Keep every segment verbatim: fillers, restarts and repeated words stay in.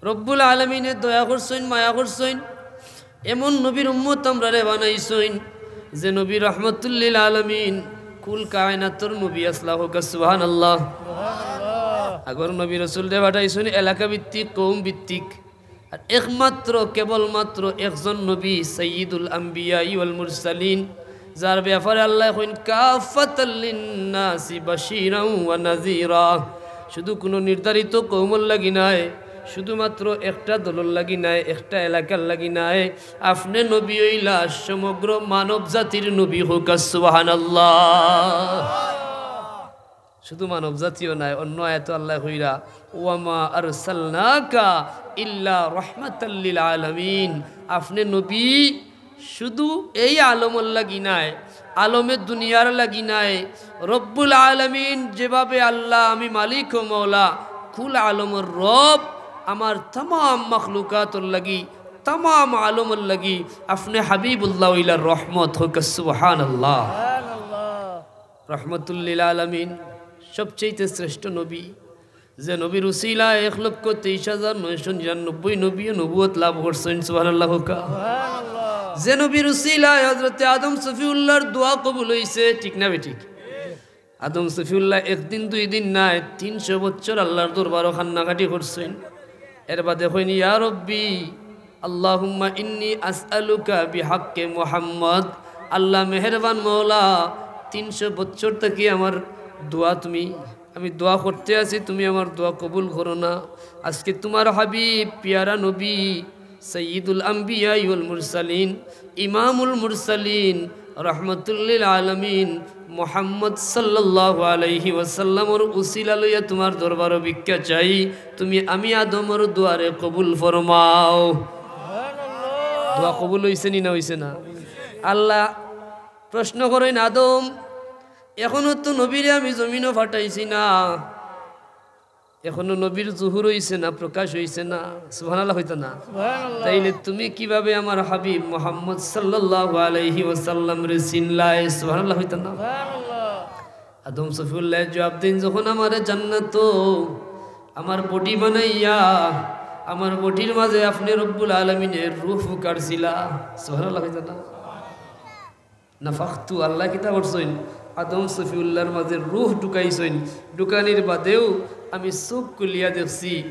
রব্বুল আলামিনে দয়া করছইন, মায়া করছইন, এমন নবীর উম্মত আমরারে বানাইছইন যে নবী রহমতুল্লিল আলামিন, কুল কায়নাতর নবী আছলা। কউক্কা সুবহানাল্লাহ। আগর নবী রসুলরে পাঠাইছইন এলাকা ভিত্তিক, কওম ভিত্তিক, আর একমাত্র, কেবলমাত্র একজন নবী সাইয়্যিদুল আম্বিয়া ওয়াল মুরসালিন, যার ব্যাপারে আল্লায় কইন, "কাফাতাল লিন্নাসি বাশীরাও ওয়া নাযীরা।" শুধু কুনু নির্ধারিত কওমর লাগি নায়, শুধুমাত্র একটা দলর লাগি নায়, একটা এলাকার লাগি নায়। আপনে নবী অইলা সমগ্র মানব জাতির নবী। কউক্কা সুবহানাল্লাহ। শুধু মানব জাতিও নায়, অন্য আয়াতো আল্লায় কইরা, "ওয়ামা আরসালনাকা ইল্লা রাহমাতাল লিল আলামিন।" আপনে নবী শুধু এই আলমর লাগি নায়, আলমে দুনিয়ার লাগি নায়। রব্বুল আলামিন যেভাবে আল্লাহ, আমি মালিক ও মওলা, কুল আলমর রব, আমার তামাম মখলুকাতর লাগি, তামাম আলমর লাগি আপনে হাবিবুল্লাহ অইলা রহমত। কউক্কা সুবহানাল্লাহ। রহমতুল্লিল আলামিন, সবচেয়ে শ্রেষ্ঠ নবী, যে নবীর উসিলায় এক লক্ষ তেইশ হাজার নয়শো নিরানব্বই নবী নবুয়ত লাভ করছইন। সুবহানাল্লাহ কউক্কা। যে নবীর উসিলায় হযরতে আদম সফিউল্লাহর দোয়া কবুল অইছে, ঠিক না বেঠিক? আদম সফিউল্লাহ একদিন দুই দিন নায়, তিনশো বছর আল্লাহর দরবারো কান্নাকাটি করছইন। এর বাদে কইন, "ইয়া রব্বি, আল্লাহুম্মা ইন্নী আসআলুকা বিহাক্কে মুহাম্মদ।" আল্লাহ মেহেরবান মওলা, তিনশো বছর থাকি আমার দোয়া তুমি, আমি দোয়া করতে আছি, তুমি আমার দোয়া কবুল করো না। আজকে তুমার হাবিব, পিয়ারা নবী, সাইয়্যিদুল আম্বিয়া ওয়াল মুরসালিন, ইমামুল মুরসালিন, রহমতুল্লিল আলামিন, মুহাম্মদ সাল্লাল্লাহু আলাইহি ওয়াসাল্লামর উসিলা লইয়া তুমার দরবারো ভিক্ষা চাই, তুমি আমি আদমর দোয়ারে কবুল ফরমাও। দোয়া কবুল অইছে নি না অইছে না? আল্লাহ প্রশ্ন করইন, "আদম, এখনো তো নবীরে আমি জমিনো পাঠাইছি না, এখনো নবীর জুহুর অইছে না, প্রকাশ অইছে না।" সুবহানাল্লাহ কইতা না? সুবহানাল্লাহ। তাইলে তুমি কিভাবে আমার হাবিব মুহাম্মদ সাল্লাল্লাহু আলাইহি ওয়াসাল্লামরে চিনলায়? সুবহানাল্লাহ কইতা না? সুবহানাল্লাহ। আদম সফিউল্লাহ জবাব দেইন, "যখন আমারে জান্নাতো আমার বডি বানাইয়া আমার বডির মাঝে আপনে রব্বুল আলামিনে রূহ ফুকারছিলা।" সুবহানাল্লাহ কইতা না? নাফাখতু, আল্লাহ কিতা করছইন? আদম সফিউল্লাহর মাঝে রূহ ঢুকাইছইন। ঢুকানির বাদেউ আমি চউখ খুলিয়া দেখছি,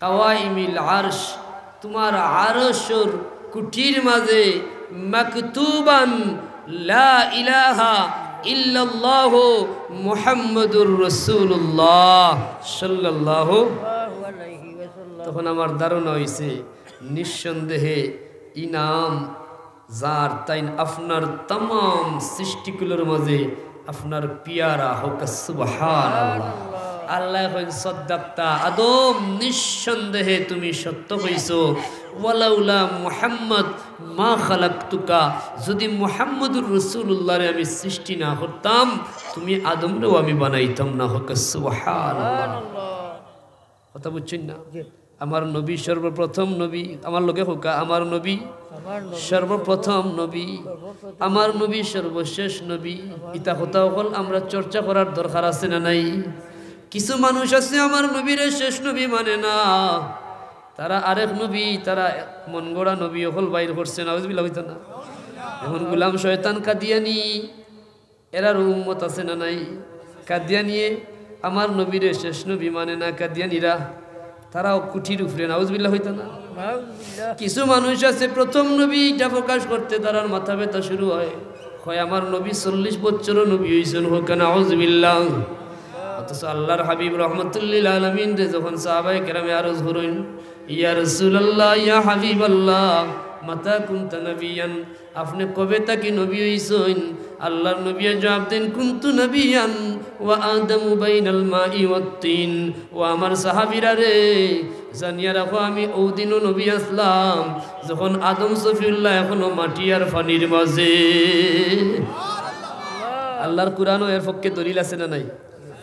কাওয়াইমিল আরশ, তুমার আরশর কুটির মাঝে মাকতুবান লা ইলাহা ইল্লাল্লাহু মুহাম্মাদুর রাসূলুল্লাহ সাল্লাল্লাহু। তখন আমার ধারণা অইছে, নিঃসন্দেহে ইনাম যার, তাইন আপনার তামাম সৃষ্টিকুলর মাঝে আপনার পিয়ারা। কউক্কা সুবহানাল্লাহ। আল্লাহ কইন, "সদ্দাক্তা আদম, নিঃসন্দেহে তুমি সত্য কইছো। ওয়ালাউলা মুহাম্মদ মা খালাকতুকা, যদি মুহাম্মদুর রাসূলুল্লাহরে আমি সৃষ্টি না করতাম, তুমি আদমরেও আমি বানাইতাম না।" কউক্কা সুবহানাল্লাহ। কথা বুঝছইন না? জি। আমার নবী সর্বপ্রথম নবী, আমার লগে কউক্কা, আমার নবী আমার নবী সর্বপ্রথম নবী, সর্বপ্রথম আমার নবী সর্বশেষ নবী। আমার ইতা কথা অকল আমরা চর্চা করার দরকার আছে না নাই? কিছু মানুষ আছে আমার নবীরে শেষ নবী মানে না, তারা আরেক নবী, তারা মনগড়া নবী অকল বাইর করছে, নাউজুবিল্লাহ কইতা না? এখন গুলাম শয়তান কাদিয়ানি, এরারও উম্মত আছে না নাই? কাদিয়ানিয়ে আমার নবীরে শেষ নবী মানে না, কাদিয়ানিরা, তারাও কুটির উপরে, নাউজুবিল্লাহ কইতা না? নাউজুবিল্লাহ। কিছু মানুষ আছে প্রথম নবী ইটা প্রকাশ করতে তারার মাথা ব্যথা শুরু হয়, কয়, "আমার নবী চল্লিশ বছরও নবী অইছইন, কউক্কা নাউজুবিল্লাহ।" অথচ আল্লাহর হাবিব রহমতুল্লিল আলামিনরে যখন সাহাবায়ে কেরামে আরজ করইন, "ইয়া রাসূলুল্লাহ, ইয়া হাবিবাল্লাহ, মাতা কুনতা নাবিয়ান?" আপনে কবে থাকি নবী অইছইন? আল্লাহর নবীয়ে জবাব দেইন, "কুনতু নাবিয়ান ওয়া আদামু বাইনাল মাই ওয়াত তিন।" ও আমার সাহাবীরা রে, জানিয়া রাখো, আমি অউ দিনও নবী আছলাম, যখন আদম সফিউল্লাহ এখনো মাটি আর পানির মাঝে। আল্লাহর কুরআনও এর পক্ষে দলিল আছে না নাই?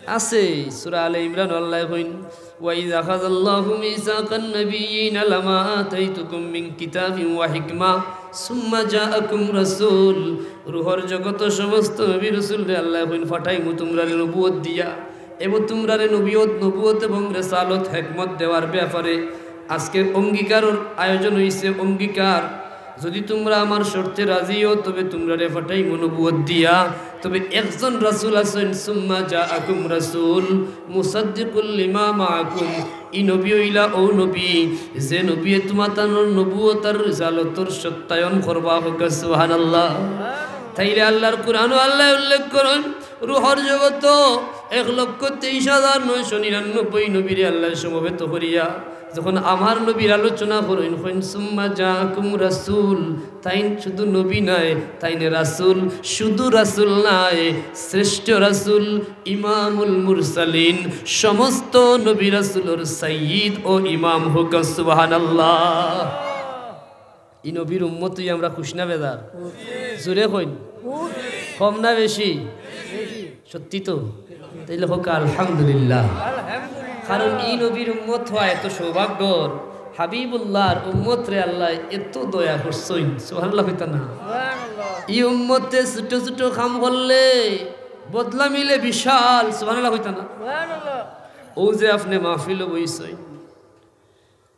আছে। সূরা আলে ইমরান আল্লায় কইন, "ওয়া ইয আখাযাল্লাহু মিসাকান নাবিয়্যিনা লামা আতাইতুকুম মিন কিতাবিন ওয়া হিকমা সুম্মা জাআকুম রাসূল।" রুহর জগত সমস্ত নবী রাসূলরে আল্লায় কইন, "পাঠাইমু তুমরারে নবুয়ত দিয়া, এবং তুমরারে নবুয়ত, নবুয়ত এবং রিসালত, হিকমত দেওয়ার ব্যাপারে আজকে অঙ্গীকারর আয়োজন অইছে, অঙ্গীকার। যুদি তুমরা আমার শর্তে রাজি অও, তবে তুমরারে পাঠাইমু নবুয়ত দিয়া। তবে একজন রাসূল আছইন, সুম্মা জাআকুম রাসূল মুসাদ্দিকুল লিমা মাআকুম। ই নবী অইলা অউ নবী, যে নবীয়ে তুমাতানর নবুয়ত আর রিসালতর সত্যায়ন করবা। কউক্কা সুবহানাল্লাহ। তাইলে আল্লার কুরআনো আল্লায় উল্লেখ করইন, রুহর জগতো এক লক্ষ তেইশ হাজার নয়শো নিরানব্বই নবীরে আল্লায় সমবেত করিয়া যখন আমার নবীর আলোচনা করইন, কইন, "সুম্মা জাআকুম রাসূল", তাইন শুধু নবী নায়, তাইন রাসূল, শুধু রাসূল নায়, শ্রেষ্ঠ রাসূল, ইমামুল মুরসালিন, সমস্ত নবী রাসূলর সাইয়্যিদ ও ইমাম। কউক্কা সুবহানাল্লাহ। ই নবীর উম্মত অইয়া আমরা খুশ না বেজার? জোরে কইন। কম না বেশি? সত্যি তো? তাইলে কউক্কা আলহামদুলিল্লাহ। কারণ ই নবীর উম্মত অওয়া এত সৌভাগ্যর। হাবিবুল্লাহর উম্মতরে আল্লায় এত দয়া করছইন। সুবহানাল্লাহ কইতা না? ই উম্মতে ছোট ছোট কাম করলে বদলা মিলে বিশাল। সুবহানাল্লাহ কইতা না? অউ যে আপনে মাহফিলো বইছইন,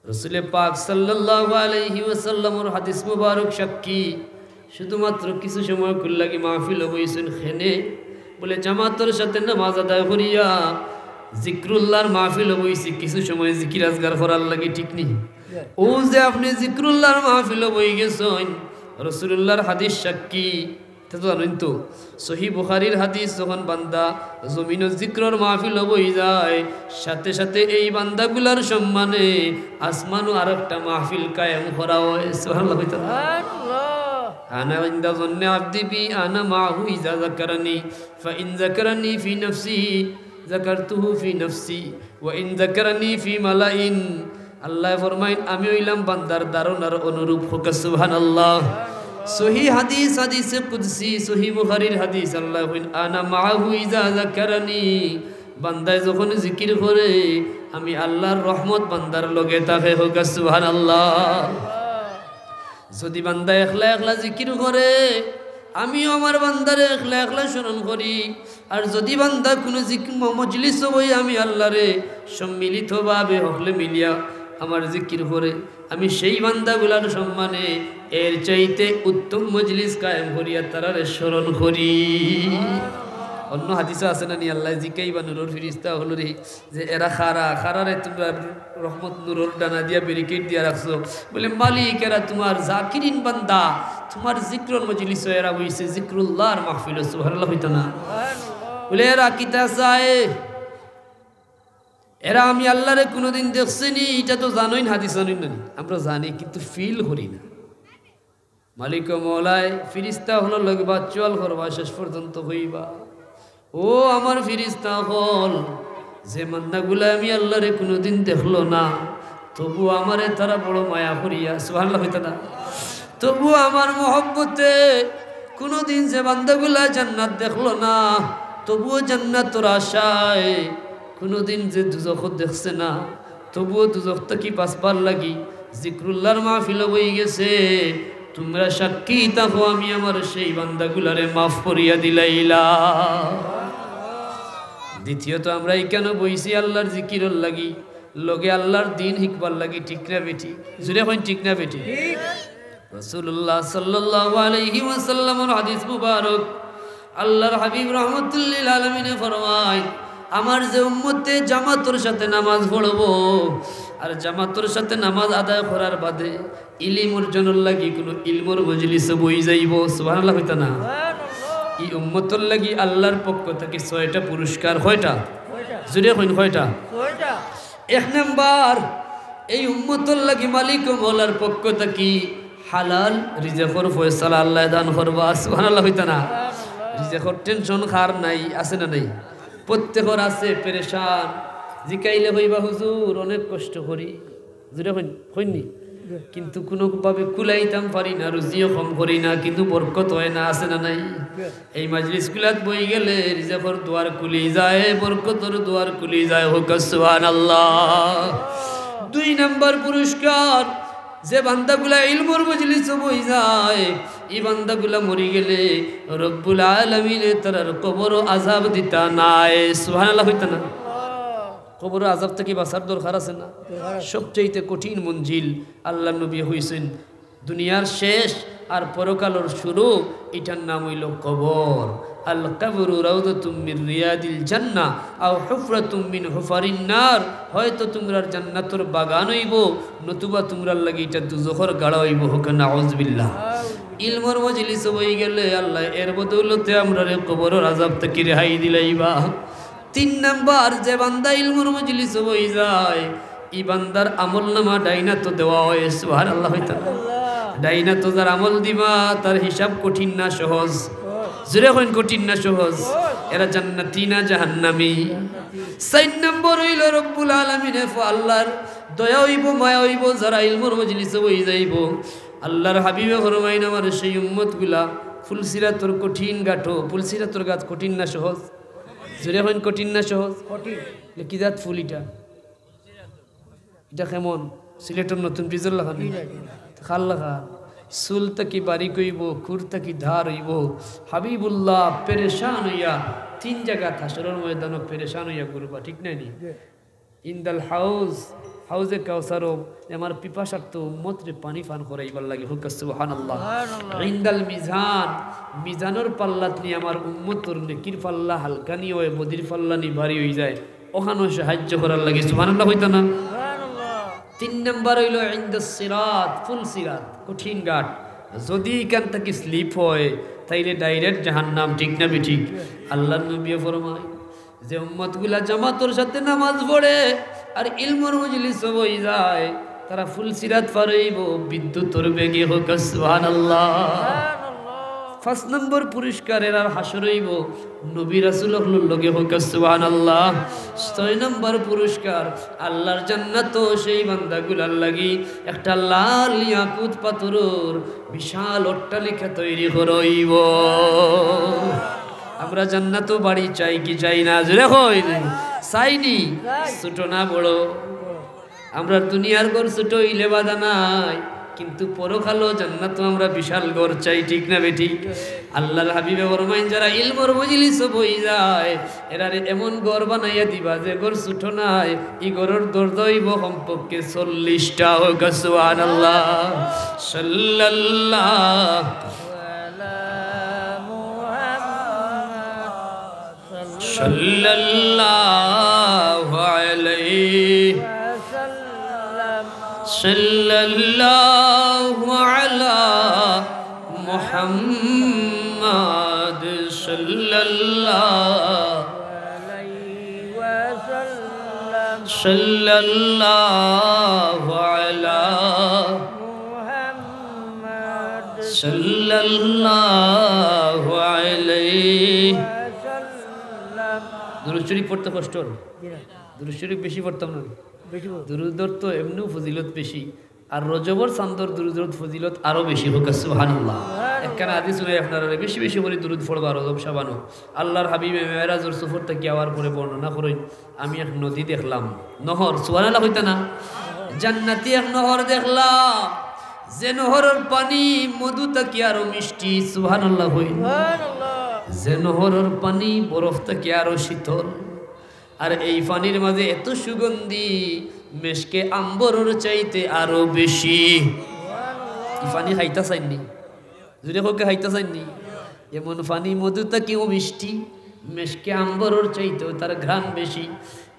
রসুলে পাক সাল্লাল্লাহু আলাইহি ওয়াসাল্লামর হাদিস মুবারক সাক্ষী, শুধুমাত্র কিছু সময়কুর লাগি মাহফিলো বইছইন কেনে, বলে জামাতর সাথে নামাজ আদায় করিয়া জিক্রুল্লাহর মাহফিলো বইছি, কিছু সময় জিকির আজগার করার লাগি, ঠিক নি? অউ যে আপনে জিক্রুল্লাহর মাহফিলো বই গেছইন, রসুলুল্লাহর হাদিস সাক্ষী, ইতা তো জানইন তো, সহিহ বুখারীর হাদিস, যখন বান্দা জমিনো জিক্রর মাহফিলো বই যায়, সাথে সাথে এই বান্দাগুলার সম্মানে আসমানো আরোকটা মাহফিল কায়েম করা অয়। সুবহানাল্লাহ কইতা না? আনা ইনদা জন্নে আবদি বি, আনা মাহু ইজা যাকারানি, ফা ইন যাকারানি ফি নাফসি, যাকারতুহু ফি নাফসি, ওয়া ইন যাকারানি ফি মালাইন। আল্লায় ফরমাইন, "আমি অইলাম বান্দার ধারণার অনুরূপ।" কউক্কা সুবহানাল্লাহ। সহিহ হাদিস, হাদিসে কুদসি, সহিহ বুখারীর হাদিস, আল্লায় কইন, "আনা মাহু ইজা যাকারানি।" বান্দায় যখন জিকির করে, আমি আল্লার রহমত বান্দার লগে থাকে। কউক্কা সুবহানাল্লাহ। যুদি বান্দা একলা একলা জিকির করে, আমিও আমার বান্দারে একলা একলা স্মরণ করি। আর যুদি বান্দা কুনু জিক-, ম-, মজলিসো বই আমি আল্লারে সম্মিলিতভাবে হকলে মিলিয়া আমার জিকির করে, আমি সেই বান্দাগুলার সম্মানে এর চাইতে উত্তম মজলিস কায়েম করিয়া তারারে স্মরণ করি। অন্য হাদিসো আছে না নি, আল্লায় জিকাইবা নুরর ফিরিস্তা অকলরে, যে এরা কারা, কারারে তুমরা রহমত নুরর ডানা দিয়া ব্যারিকেড দিয়া রাখছো। বলে, "মালিক, এরা তুমার জাকিরিন বান্দা, তুমার জিক্রর মজলিসো এরা বইছে, জিক্রুল্লাহর মাহফিলো।" সুবহানাল্লাহ কইতা না? বলে, "এরা কিতা চায়? এরা আমি আল্লারে কুনুদিন দেখছে নি?" ইটা তো জানইন, হাদিস জানইন না নি? আমরা জানি, কিন্তু ফিল করি না। মালিক ও মওলায় ফিরিস্তা অকলর লগে ভার্চুয়াল করবা, শেষ পর্যন্ত কইবা, "ও আমার ফিরিস্তা অকল, যে বান্দাগুলায় আমি আল্লারে কুনুদিন দেখলো না, তবু আমারে তারা বড় মায়া করিয়া," সুবহানাল্লাহ কইতা না? "তবু আমার মহব্বতে কুনুদিন যে বান্দাগুলায় জান্নাত দেখলো না, তবুও জান্নাতর আশায়, কুনুদিন যে দুজখ দেখছে না, তবুও দুজখ থাকি বাঁচবার লাগি জিক্রুল্লাহর মাহফিলো বই গেছে। তুমরা সাক্ষী থাকো, আমি আমার সেই বান্দাগুলারে মাফ করিয়া দিলাইলাম।" দ্বিতীয়ত, আমরা ইখানো বইছি আল্লার জিকিরর লাগি, লগে আল্লার দ্বীন হিকবার লাগি, ঠিক না বেঠিক? জুরে কইন, ঠিক না বেঠিক? রাসূলুল্লাহ সাল্লাল্লাহু আলাইহি ওয়াসাল্লামর হাদিস মুবারক, আল্লার হাবিব রহমতুল্লিল আলামিনে ফরমায়, "আমার যে উম্মতে জামাতর সাথে নামাজ পড়বো, আর জামাতর সাথে নামাজ আদায় করার বাদে ইলিম অর্জনর লাগি কুনু ইলমর মজলিসো বই যাইবো," সুবহানাল্লাহ কইতা না? ই উম্মতর লাগি আল্লার পক্ষ থাকি ছয়টা পুরস্কার। কয়টা? জুরে কইন, কয়টা? এক নাম্বার, এই উম্মতর লাগি মালিক ও মওলার পক্ষ থাকি হালাল রিজেকর ফয়সালা আল্লায় দান করবা। সুবহানাল্লাহ কইতা না? রিজেকর টেনশন কার নাই, আছে না নাই? প্রত্যেকর আছে, পেরেশান। জিকাইলে কইবা, "হুজুর, অনেক কষ্ট করি।" জুরে কইন, কইন নি? কিন্তু কুনুভাবে কুলাইতাম পারি না, রুজিও কম করি না, কিন্তু বরকত অয় না, আছে না নাই? এই মজলিসগুলাত বই গেলে রিজেকর দুয়ার খুলি যায়, বরকতর দুয়ার খুলি যায়। কউক্কা সুবহানাল্লাহ। দুই নাম্বার পুরস্কার, যে বান্দাগুলা ইলমর মজলিসো বই যায়, ই বান্দাগুলা মরি গেলে রব্বুল আলামিনে তারার কবরো আযাব দিতা নায়। সুবহানাল্লাহ কইতা না? কবরর আযাব থাকি বাঁচার দরকার আছে না? সবচাইতে কঠিন মঞ্জিল। আল্লাহর নবী কইছইন, দুনিয়ার শেষ আর পরকালর শুরু, ইটার নাম অইলো কবর। আল কবরু রাউদাতুম মিন রিয়াদিল জান্নাহ আও হুফরাতুম মিন হুফারিন নার। হয়তো তুমরার জান্নাতর বাগান অইবো, নতুবা তুমরার লাগি ইটা দুজখর গাড়া অইবো। হক নাউজুবিল্লাহ। ইলমর মজলিসো বই গেলে আল্লাহ এর বদৌলতে আমরারে কবরর আযাব থাকি রেহাই দিলাইবা। তিন নাম্বার, যে বান্দা ইলমর মজলিসো বই যায়, ই বান্দার আমল নামা ডাইনাতো দেওয়া অয়। সুবহানাল্লাহ অইতো না? ডাইনাতো যার আমল দিবা, তার হিসাব কঠিন না সহজ? জোরে কইন, কঠিন না সহজ? এরা জান্নাতি না জাহান্নামি? চাইর নাম্বার অইলো রব্বুল আলামিনে ফ-, আল্লাহর দয়া অইবো, মায়া অইবো, যারা ইলমর মজলিসো বই যাইবো। আল্লাহর হাবিবে ফরমাইন, আমার সেই উম্মতগুলা ফুলসিরাতর কঠিন ঘাটো, ফুলসিরাতর ঘাট কঠিন না সহজ? জোরে কইন, কঠিন না সহজ? কঠিন। কি জাত ফুল ইটা? ইটা কেমন? সিলেটর নতুন ব্রিজর লাখান নি? কার লাখান? চুল থাকি বারিক অইবো, খুর থাকি ধার অইবো। হাবিবুল্লাহ পেরেশান অইয়া তিন জাগাত হাশরর ময়দানো পেরেশান অইয়া ঘুরবা, ঠিক নায় নি? ইন্দাল হাউজ, হাউজে কাউসারো আমার পিপাসার্ত উম্মতরে পানি পান করাইবার লাগি। হক সুবহানাল্লাহ। ইন্দাল মিজান, মিজানর পাল্লাত নি আমার উম্মতর নেকির পাল্লা হালকা নি অয়, বদির পাল্লা নি ভারি অইযায়। অখানো সাহায্য করার লাগি। সুবহানাল্লাহ অইতো না? তিন নাম্বার অইলো ইনদাস সিরাত, ফুলসিরাত, কঠিন ঘাট। যদি ইখান থাকি slip অয়, তাইলে direct জাহান্নাম, ঠিক না বেঠিক? আল্লাহর নবীয়ে ফরমায়, যে উম্মতগুলা জামাতর সাথে নামাজ পড়ে আর ইলমর মজলিসো বই যায়, তারা ফুলসিরাত পার অইবো বিদ্যুতর বেগে। হক সুবহানাল্লাহ। পাঁচ নম্বর পুরস্কার, এরার হাশর অইবো নবী রাসূল অকলর লগে। হক সুবহানাল্লাহ। ছয় নম্বর পুরস্কার, আল্লাহর জান্নাতো সেই বান্দাগুলার লাগি একটা লাল ইয়াকুত পাথরর বিশাল অট্টালিকা তৈরি করা অইবো। আমরা জান্নাতো বাড়ি চাই কি চাই না? জোরে কইন, চাই নি? ছোট না বড়? আমরার দুনিয়ার ঘর ছোট অইলে বাধা নাই, কিন্তু পরকালো জান্নাতো আমরা বিশাল ঘর চাই, ঠিক না বেঠিক? আল্লাহর হাবিবে ফরমাইন, যারা ইলমর মজলিসো বই যায়, এরারে এমন ঘর বানাইয়া দিবা যে ঘর ছোট নায়, ই ঘরর দরজা অইবো কমপক্ষে চল্লিশটা। হক সুবহানাল্লাহ। সাল্লাল্লাহু সাল্লাল্লাহু আলাইহি ওয়াসাল্লাম। সাল্লাল্লাহু আলা মুহাম্মাদ। সাল্লাল্লাহু আলাইহি ওয়াসাল্লাম। সাল্লাল্লাহু আলা মুহাম্মাদ। সাল্লাল্লাহু আলাইহি। দুরূদ শরীফ পড়তে কষ্ট অয়? জি না। দুরূদ শরীফ বেশি পড়তাম না? বেশি পড়ো। দুরূদর তো এমনেউ ফজিলত বেশি, আর রজবর চান্দর দুরূদর ফজিলত আরো বেশি। হক সুবহানাল্লাহ। একখান হাদিস হুনাই আপনারারে, বেশি বেশি করি দুরূদ পড়বা রজব শাবানো। আল্লাহর হাবিবে মেরাজর সফর থাকি আওয়ার পরে বর্ণনা করইন, আমি এক নদী দেখলাম, নহর, সুবহানাল্লাহ কইতা না? জান্নাতি এক নহর দেখলাম, যে নহরর পানি মধু থাকি আরো মিষ্টি। সুবহানাল্লাহ কইন। যে নহরর পানি বরফ থাকি আরো শীতল, আর এই পানির মাঝে এত সুগন্ধি, মেশকে আম্বরর চাইতে আরো বেশি। ই পানি খাইতা চাইন নি? জোরে কউক্কা, খাইতা চাইন নি? এমন পানি মধু থাকিও মিষ্টি, মেশকে আম্বরর চাইতেও তার ঘ্রাণ বেশি।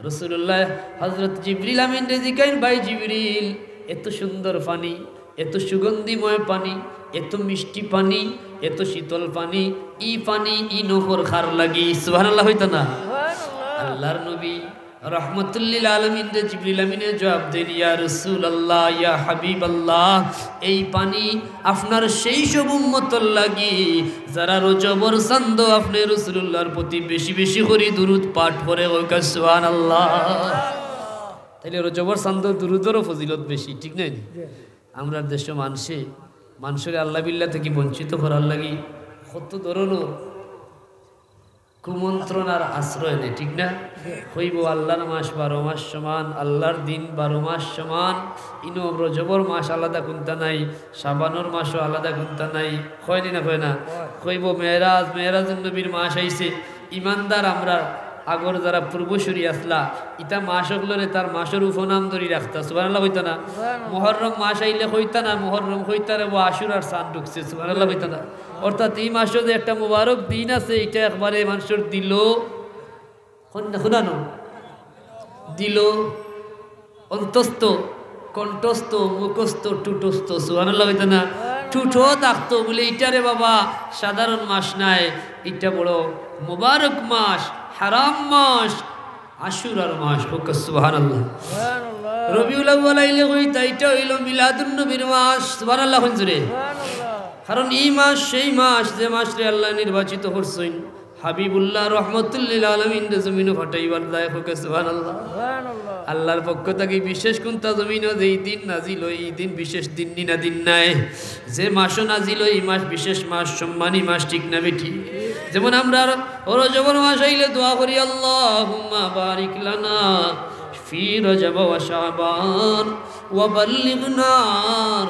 রাসূলুল্লাহ হযরত জিবরিল আমিনরে জিকাইন, "ভাই জিবরিল, এত সুন্দর পানি, এত সুগন্ধিময় পানি, এত মিষ্টি পানি, এত শীতল পানি, ই পানি, ই নহর কার লাগি?" সুবহানাল্লাহ কইতা না? আল্লাহর নবী রহমতুল্লিল আলামিনরে জিবরিল আমিনে জবাব দেইন, "ইয়া রাসূলুল্লাহ, ইয়া হাবিবাল্লাহ, এই পানি আপনার সেই সব উম্মতর লাগি, যারা রজবর চান্দো আপনে রাসূলুল্লাহর প্রতি বেশি বেশি করি দুরূদ পাঠ করে।" কউক্কা সুবহানাল্লাহ। তাইলে রজবর চান্দো দুরূদরও ফজিলত বেশি, ঠিক নায় নি? আমরার দেশো মানষে, মানষরে আল্লাহ বিল্লাহ থাকি বঞ্চিত করার লাগি কত ধরনর কুমন্ত্রণার আশ্রয় নেয়, ঠিক না? কইবো, "আল্লাহর মাস বারো মাস সমান, আল্লাহর দিন বারো মাস সমান।" ইনো রজবর মাস আলাদা কুন্তা নাই, শাবানর মাসও আলাদা কুন্তা নাই, কয় নি না, কয় না? কইবো, "মেরাজ, মেরাজুন নবীর মাস আইছে।" ইমানদার আমরার আগর যারা পূর্বসূরি আছলা, ইতা মাস অকলরে তার মাসর উপনাম ধরি রাখতা। সুবহানাল্লাহ কইতা না? মুহররম মাস আইলে কইতা না, মুহররম কইতা রে, ও আশুরার চান ঢুকছে। সুবহানাল্লাহ কইতা না? অর্থাৎ ই মাসো যে একটা মুবারক দিন আছে, ইটা একবারে মানষর দিলো, হুন-, হুনানো, দিলো, অন্তস্থ, কণ্ঠস্থ, মুখস্থ, ঠুটস্থ। সুবহানাল্লাহ কইতা না? ঠুটো থাকতো বুলে, ইটা রে বাবা, সাধারণ মাস নায়, ইটা বড় মুবারক মাস, হারাম মাস, আশুরার মাস। কউক্কা সুবহানাল্লাহ। রবিউল আউয়াল আইলে কইতা, ইটা অইলো মিলাদুন নবীর মাস। সুবহানাল্লাহ কইন জোরে। কারণ ই মাস সেই মাস, যে মাসরে আল্লায় নির্বাচিত করছইন হাবিবুল্লাহ রহমতুল্লিল আলামিনরে জমিনো পাঠাইবার দায়। কউক্কা সুবহানাল্লাহ। আল্লাহর পক্ষ থাকি বিশেষ কুন্তা জমিনো যেই দিন নাজিল অয়, ই দিন বিশেষ দিন নি না, দিন নায়? যে মাসো নাজিল অয়, ই মাস বিশেষ মাস, সম্মানী মাস, ঠিক না বেঠিক? যেমন আমরার রজবর মাস আইলে দোয়া করি, আল্লাহুম্মা বারিক লানা ফি রজব ওয়া শাবান ওয়া বাল্লিগনা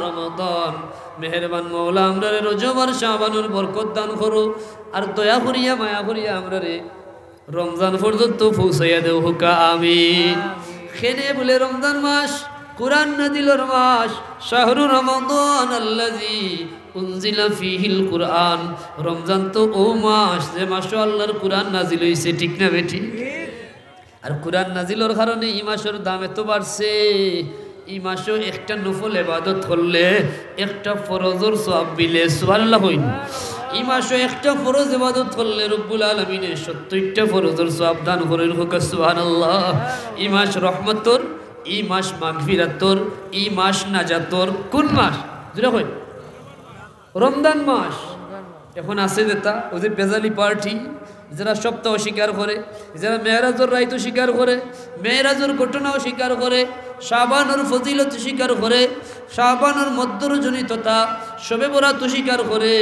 রমাদান। মেহেরবান মওলা, আমরারে রজব আর শাবানর বরকত দান করো, আর দয়া করিয়া, মায়া করিয়া আমরারে রমজান পর্যন্ত পৌঁছাইয়া দেও, কউক্কা আমিন। কেনে বুলে রমজান মাস কুরআন নাজিলর মাস, শাহরু রমাদান আল্লাযী উনজিলা ফীহিল কুরআন। রমজান তো অউ মাস, যে মাসো আল্লাহর কুরআন নাজিল অইছে, ঠিক না বেঠিক? আর কুরআন নাজিলর কারণে ই মাসর দাম এত বাড়ছে। ই মাসো একটা নফল ইবাদত করলে একটা ফরজর সওয়াব মিলে। সুবহানাল্লাহ কইন। ই মাসো একটা ফরজ ইবাদত করলে রব্বুল আলামিনে সত্তইরটা ফরজর সওয়াব দান করইন। কউক্কা সুবহানাল্লাহ। ই মাস রহমতর, ই মাস মাগফিরাতর, ই মাস নাজাতর। কুন মাস? জোরে কইন। রমজান মাস। এখন আছে যেটা, অউ যে বেজালি পার্টি, যেরা সপ্তা অস্বীকার করে, যেরা মেরাজর রাইত অস্বীকার করে, মেরাজর ঘটনা অস্বীকার করে, শাবানর ফজিলত অস্বীকার করে, শাবানর মধ্য রজনী তথা শবে বরাত অস্বীকার করে,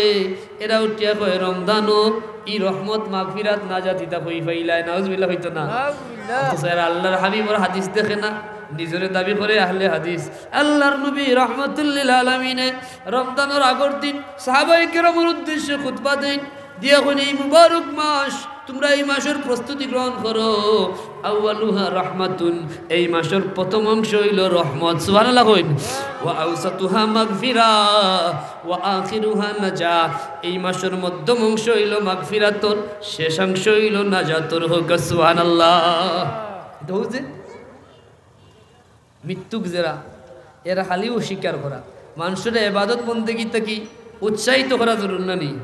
এরা উঠিয়া কয় রমজানো ই রহমত, মাগফিরাত, নাজাত ইতা কই পাইলায়? নাউজুবিল্লাহ কইতা না? নাউজুবিল্লাহ। অথচ এরা আল্লাহর হাবিবর হাদিস দেখে না, নিজরে দাবি করে আহলে হাদিস। আল্লাহর নবী রহমতুল্লিল আলামিনে রমজানর আগর দিন সাহাবায়ে কেরামর উদ্দেশ্যে খুতবা দেইন, দিয়া কইন, এই মুবারক মাস, তুমরা এই মাসর প্রস্তুতি গ্রহণ করো। আউয়ালুহা রাহমাতুন, এই মাসর প্রথম অংশ অইলো রহমত। সুবহানাল্লাহ কইন। ওয়া আওসাতুহা মাগফিরা, ওয়া আখিরুহা নাজা। এই মাসর মধ্যম অংশ অইলো মাগফিরাতর, শেষাংশ অইলো নাজাতর। কউক্কা সুবহানাল্লাহ। দেখো যে মৃত্যুক যেরা, এরা খালি অস্বীকার করা। মানষরে ইবাদত বন্দেগি থাকি উৎসাহিত করা জরুর না নি?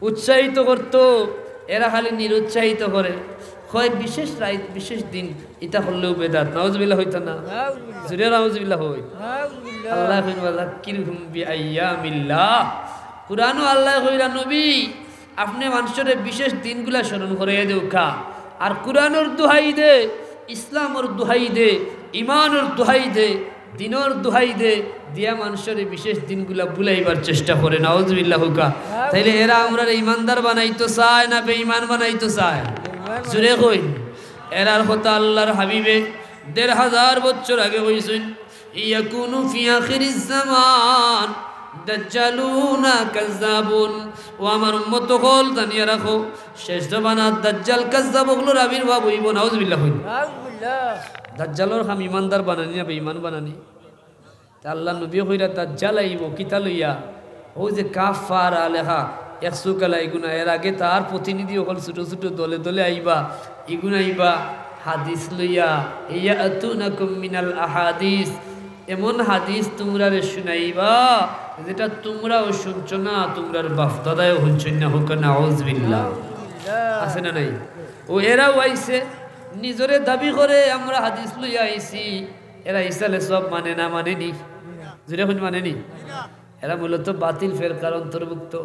উৎসাহিত করতো, এরা খালি নিরুৎসাহিত করে। কয় বিশেষ রাইত, বিশেষ দিন, ইতা করলেও বেদাত। নাউজুবিল্লাহ কইতা না? নাউজুবিল্লাহ। জোরে নাউজুবিল্লাহ কইন। নাউজুবিল্লাহ। আল্লায় কইন, "ওয়াযাক্কিরহুম বিআইয়ামিল্লাহ।" কুরআনো আল্লায় কইরা, নবী, আপনে মানষরে বিশেষ দিনগুলা স্মরণ করাইয়া দেউক্কা। আর কুরআনর দোহাই দে, ইসলামর দোহাই দে, ইমানর দোহাই দে, দিনর দোহাই দে, দিয়া মানষরে বিশেষ দিনগুলা ভুলাইবার চেষ্টা করে। নাউজুবিল্লাহ কউক্কা। তাইলে এরা আমরারে ইমানদার বানাইতো চায় না বেঈমান বানাইতো চায়? জোরে কইন। এরার কথা আল্লাহর হাবিবে দেড় হাজার বছর আগে কইছইন। ইয়াকুনু ফি আখিরিজ জামান দাজ্জালুনা কাজ্জাবুন। ও আমার উম্মত অকল, জানিয়া রাখো, শেষ জমানাত দাজ্জাল কাজ্জাব অকলর আবির্ভাব অইবো। নাউজুবিল্লাহ কইন। নাউজুবিল্লাহ। দাজ্জালর কাম ইমানদার বানানি না বেঈমান বানানি? তে আল্লাহর নবীয়ে কইরা দাজ্জাল আইবো, কিতা লইয়া? অউ যে কাফফারা লেখা, এক চউখ আলা ইগুনা, এর আগে তার প্রতিনিধি অকল ছোট ছোট দলে দলে আইবা, ইগুনা আইবা হাদিস লইয়া, ইয়াতুনাকুম মিনাল আহাদিস, এমন হাদিস তুমরারে শুনাইবা, যেটা তুমরাও শুনছো না, তুমরার বাফ-দাদায়ও হুনছইন না। কউক্কা নাউজুবিল্লাহ। আছে না নাই? ও এরাও আইছে, নিজরে দাবি করে আমরা হাদিস লইয়া আইছি, এরা ইসালে সওয়াব মানে না, মানে নি? জোরে কইন, মানে নি? এরা মূলত বাতিল ফেরকার অন্তর্ভুক্ত।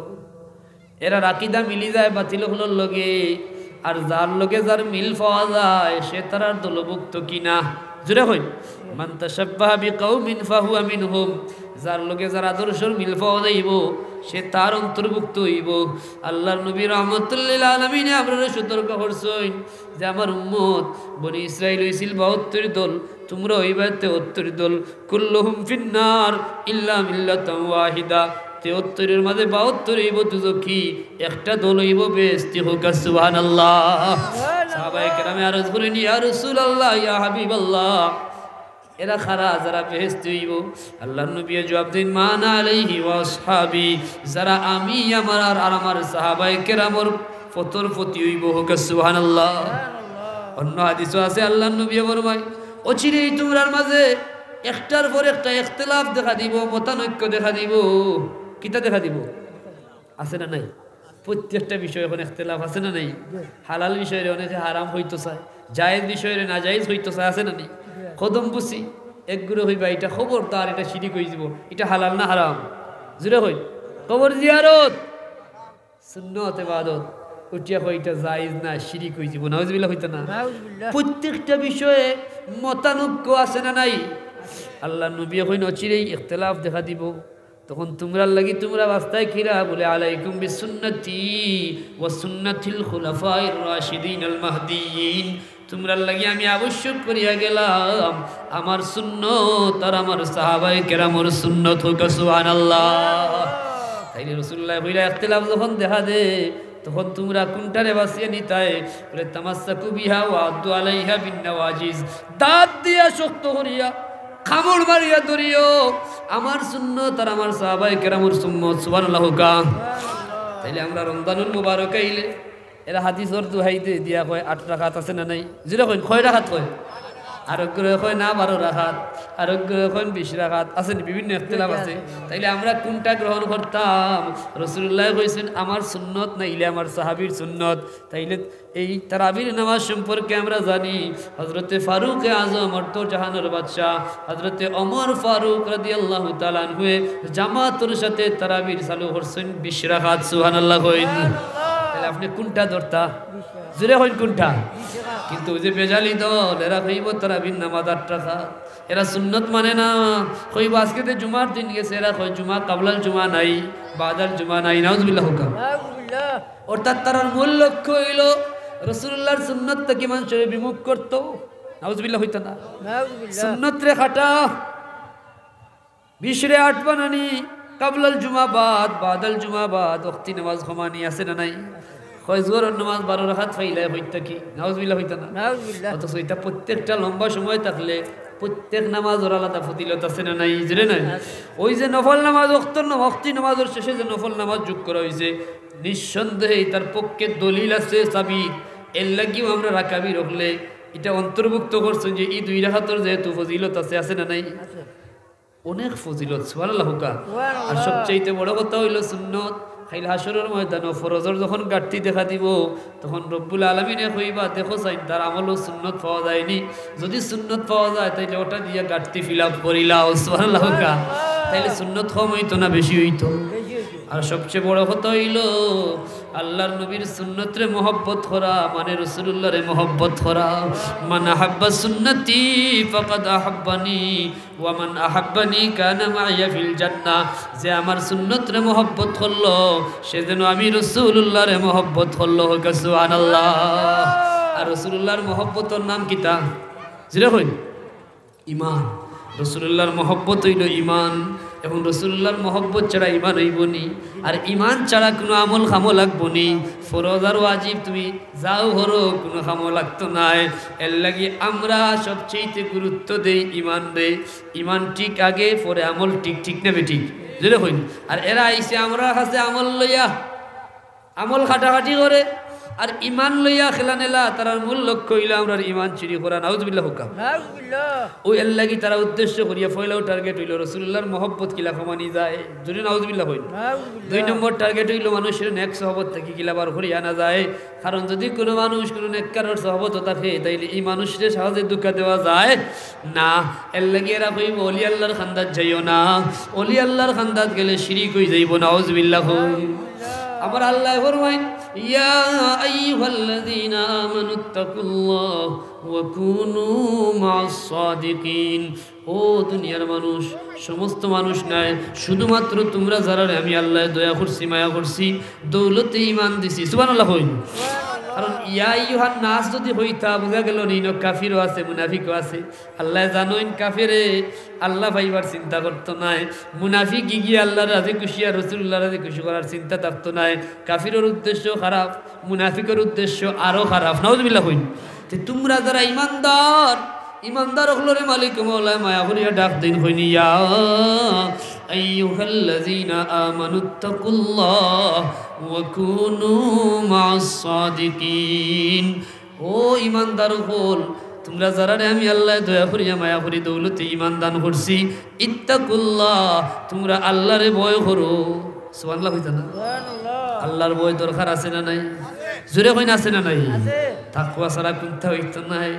এরার আকিদা মিলি যায় বাতিল অকলর লগে, আর যার লগে যার মিল পাওয়া যায়, সে তারার দলভুক্ত কিনা? জোরে কইন, "মান তাশাব্বাহা বিকাউমিন ফাহুয়া মিনহুম।" যার লগে যার আদর্শর মিল পাওয়া যাইবো, সে তার অন্তর্ভুক্ত অইবো। আল্লাহর নবী রহমতুল্লিল আলামিনে আমরারে সতর্ক করছইন যে, "আমার উম্মত, বনি ইসরাইল অইছিল বাহাত্তর দল, তুমরা অইবায় তেহাত্তর দল।" কুল্লুহুম ফিন্নার ইল্লা মিল্লাতান ওয়াহিদা। তেহত্তরর মাঝে বাহাত্তর অইবো দুজখি, একটা দল অইবো বেহেস্তি। কউক্কা সুবহানাল্লাহ। সাহাবায়ে কেরামে আরজ করইন, ইয়া রাসূলুল্লাহ, ইয়া হাবিবাল্লাহ, এরা কারা যারা বেহেস্তি অইবো? আল্লাহর নবীয়ে জুয়াব দেইন, মা আনা আলাইহি ওয়া আসহাবি, যারা আমি আমার আর, আর আমার সাহাবায়ে কেরামর পথর পথি অইবো। কউক্কা সুবহানাল্লাহ। অন্য হাদিসও আছে, আল্লাহর নবীয়ে ফরমাইন, অচিরেই তুমরার মাঝে একটার পর একটা ইখতিলাফ দেখা দিবো, মতানৈক্য দেখা দিবো। কিতা দেখা দিবো? আছে না নাই? প্রত্যেকটা বিষয়ে অখন ইখতিলাফ আছে না নাই? হালাল বিষয়রে অনেকে হারাম কইতো চায়, জায়েজ বিষয়রে নাজায়েজ কইতো চায়, আছে না নাই? কদম বুছি, এক গুরু কইবা, ইটা খবরদার, ইটা শিরিক অইযিবো, ইটা হালাল না হারাম? জুরে কইন। কবর জিয়ারত, সুন্নত ইবাদত, উঠিয়া কয়, ইটা জায়েজ না, শিরিক অইযিবো, নাউজুবিল্লাহ কইতা না? নাউজুবিল্লাহ। প্রত্যেকটা বিষয়ে মতানৈক্য আছে না নাই? আল্লাহর নবীয়ে কইন, অচিরেই ইখতিলাফ দেখা দিবো। তখন তুমরার লাগি তুমরা বাস্তায় কিরা? বলে, আলাইকুম বিসুন্নতি ওয়া সুন্নাতিল খুলাফাইর রাশিদিন আল মাহদিয়িন। তুমরার লাগি আমি আবশ্যক করিয়া গেলাম আমার সুন্নত আর আমার সাহাবায়ে কেরামর সুন্নত। কউক্কা সুবহানাল্লাহ। তাইলে রাসূলুল্লাহ কইলা, ইখতিলাফ যখন দেখা দে, তখন তুমরা কুনটারে বাছিয়া নিতায়? বলে, তামাসসাকু বিহা ওয়া আদ্দু আলাইহা বিন নাওয়াজিজ। দাঁত দিয়া শক্ত করিয়া, কামড় মারিয়া ধরিও আমার সুন্নত আর আমার সাহাবায়ে কেরামর সুন্নত। সুবহানাল্লাহ কউক্কা। তাইলে আমরা রমজানুল মুবারক আইলে, এরা হাদিসর দুহাই দে-, দিয়া কয়, আট রাকাত আছে না নাই? জুরে কইন, কয় রাকাত কয়? আরোগ্যরে কয় না, বারো রাকাত, আরোগ্যরে কইন বিশ রাকাত, আছে নি? বিভিন্ন ইখতিলাফ আছে। তাইলে আমরা কুনটা গ্রহণ করতাম? রাসূলুল্লাহ কইছইন, আমার সুন্নত নাইলে আমার সাহাবীর সুন্নত। তাইলে এই তারাবির নামাজ সম্পর্কে আমরা জানি, হযরতে ফারুকে আজম অর্থ জাহানর বাদশা, হযরতে ওমর ফারুক রাদিয়াল্লাহু তাআলা আনহুয়ে জামাতর সাথে তারাবির চালু করছইন বিশ রাকাত। সুবহানাল্লাহ কইন। তাইলে আপনে কুনটা ধরতা? জুরে কইন কুনটা? কিন্তু ওই যে বেজালি দল, এরা কইবো তারাবির নামাজ আট রাকাত, এরা সুন্নত মানে না। কইবো আজকে তো জুমার দিন গেছে, এরা কয় জুমা, কাবলাল জুমা নাই, বাদাল জুমা নাই। নাউজুবিল্লাহ কউক্কা। নাউজুবিল্লাহ। অর্থাৎ তারার মূল লক্ষ্য অইলো রাসূলুল্লাহর সুন্নত থাকি মানষরে বিমুখ করতো। নাউজুবিল্লাহ কইতা না? নাউজুবিল্লাহ। সুন্নতরে কাটা, বিশরে আট বানানি, কাবলাল জুমা বাদ, বাদাল জুমা বাদ, ওয়াক্তি নামাজ কমানি, আছে না নাই? কয় জোহরর নামাজ বারো রাকাত পাইলায় কই থাকি? নাউজুবিল্লাহ কইতা না? নাউজুবিল্লাহ। অথচ ইটা প্রত্যেকটা লম্বা সময় থাকলে প্রত্যেক নামাজর আলাদা ফজিলত আছে না নাই? জুরে নাই? ওই যে নফল নামাজ, ওয়াক্তর নামাজ, ওয়াক্তি নামাজর শেষে যে নফল নামাজ যোগ করা অইছে, নিঃসন্দেহে ইটার পক্ষে দলিল আছে সাবিত। এর লাগিও আমরা রাকাবি রকলে ইটা অন্তর্ভুক্ত করছইন যে ই দুই রাকাতর যেহেতু ফজিলত আছে, আছে না নাই? আছে। অনেক ফজিলত, সুবহানাল্লাহ কউক্কা। সুবহানাল্লাহ। আর সবচাইতে বড় কথা অইলো সুন্নত। কাইল হাশরর ময়দানো ফরজর যখন ঘাটতি দেখা দিবো, তখন রব্বুল আলামিনে কইবা, দেখো চাইন, তার আমলো সুন্নত পাওয়া যায়নি। যদি সুন্নত পাওয়া যায়, তাইলে ওটা দিয়া ঘাটতি fill up করিলাও, সুবহানাল্লাহ কউক্কা। তাইলে সুন্নত কম অইতো না বেশি অইতো? বেশি অইতো। আর সবচেয়ে বড় কথা অইলো, আল্লাহর নবীর সুন্নতরে মহব্বত করা মানে রাসূলুল্লাহরে মহব্বত করা। মান আহাব্বা সুন্নতি ফাকাদ আহাব্বানি, ওয়া মান আহাব্বানি কানা মাইয়া ফিল জান্নাহ। যে আমার সুন্নতরে মহব্বত করলো, সে যেন আমি রাসূলুল্লাহরে মহব্বত করলো। কউক্কা সুবহানাল্লাহ। আর রাসূলুল্লাহর মহব্বতর নাম কিতা? জুরে কইন। ইমান। রাসূলুল্লাহর মহব্বত অইলো ইমান। এখন রাসূলুল্লাহর মহব্বত ছাড়া ইমান অইবো নি? আর ইমান ছাড়া কুনু আমল কামো লাগবো নি? ফরজ আর ওয়াজিব তুমি যাও করো, কুনু কামো লাগতো নায়। এর লাগি আমরা সবচাইতে গুরুত্ব দেই ইমানরে। ইমান ঠিক আগে, পরে আমল ঠিক, ঠিক না বেঠিক? জুরে কইন। আর এরা আইছে আমরার কাছে আমল লইয়া, আমল কাটাকাটি করে, আর ইমান লইয়া খেলা নেলা। তারার মূল লক্ষ্য অইলো আমরার ইমান চুরি করা। নাউজুবিল্লাহ কউক্কা। নাউজুবিল্লাহ। ও এর লাগি তারা উদ্দেশ্য করিয়া পয়লাউ target অইলো রাসূলুল্লাহর মহব্বত কিলা কমানি যায়। জুরে নাউজুবিল্লাহ কইন। নাউজুবিল্লাহ। দুই নম্বর target অইলো মানুষরে নেক সহবত থাকি কিলা বার করিয়া আনা যায়। কারণ যদি কুনু মানুষ কুনু নেককারর সহবতো থাকে, তাইলে ই মানুষরে সহজে ধোঁকা দেওয়া যায় না। এর লাগি এরা কইবো, "অলি আল্লাহর খান্দাত যাইও না, অলি আল্লাহর খান্দাত গেলে শিরিক অই যাইবো।" নাউজুবিল্লাহ কই। আমার আল্লায় ফরমাইন, "ইয়া আইয়ুহাল্লাযীনা আমানুত্তাকুল্লাহ ওয়া কুনু মা'আস সাদিকিন।" ও দুনিয়ার মানুষ, সমস্ত মানুষ নায়, শুধুমাত্র তুমরা যারারে আমি আল্লায় দয়া করছি, মায়া করছি, দৌলতে ইমান দিছি। সুবহানাল্লাহ কইন। কারণ ইয়া আইয়ুহান নাস যদি কইতা, বুঝা গেল নি, ইনো কাফিরও আছে, মুনাফিকও আছে। আল্লায় জানইন কাফিরে আল্লা পাইবার চিন্তা করতো নায়, মুনাফিক গিয়া আল্লার রাজি খুশি আর রসুলুল্লার রাজি খুশি করার চিন্তা থাকতো নায়। কাফিরর উদ্দেশ্য খারাপ, মুনাফিকর উদ্দেশ্য আরো খারাপ। নাউজুবিল্লাহ কইন। তে তুমরা যারা ইমানদার, ইমানদার অকলরে মালিক মওলায় মায়া করিয়া ডাক দেইন, কইন, ইয়া আইয়ুহাল্লাযীনা আমানুত্তাকুল্লাহ ওয়া কুনু মা'আস সাদিকিন। ও ইমানদার অকল, তুমরা যারারে আমি আল্লায় দয়া করিয়া মায়া করি দৌলতে ইমান দান করছি, ইত্তাকুল্লাহ, তুমরা আল্লারে ভয় করো। সুবহানাল্লাহ কইতা না? আল্লার ভয় দরকার আছে না নাই? জোরে কইন, আছে না নাই? তাকওয়া ছাড়া কুন্তা অইতো নায়।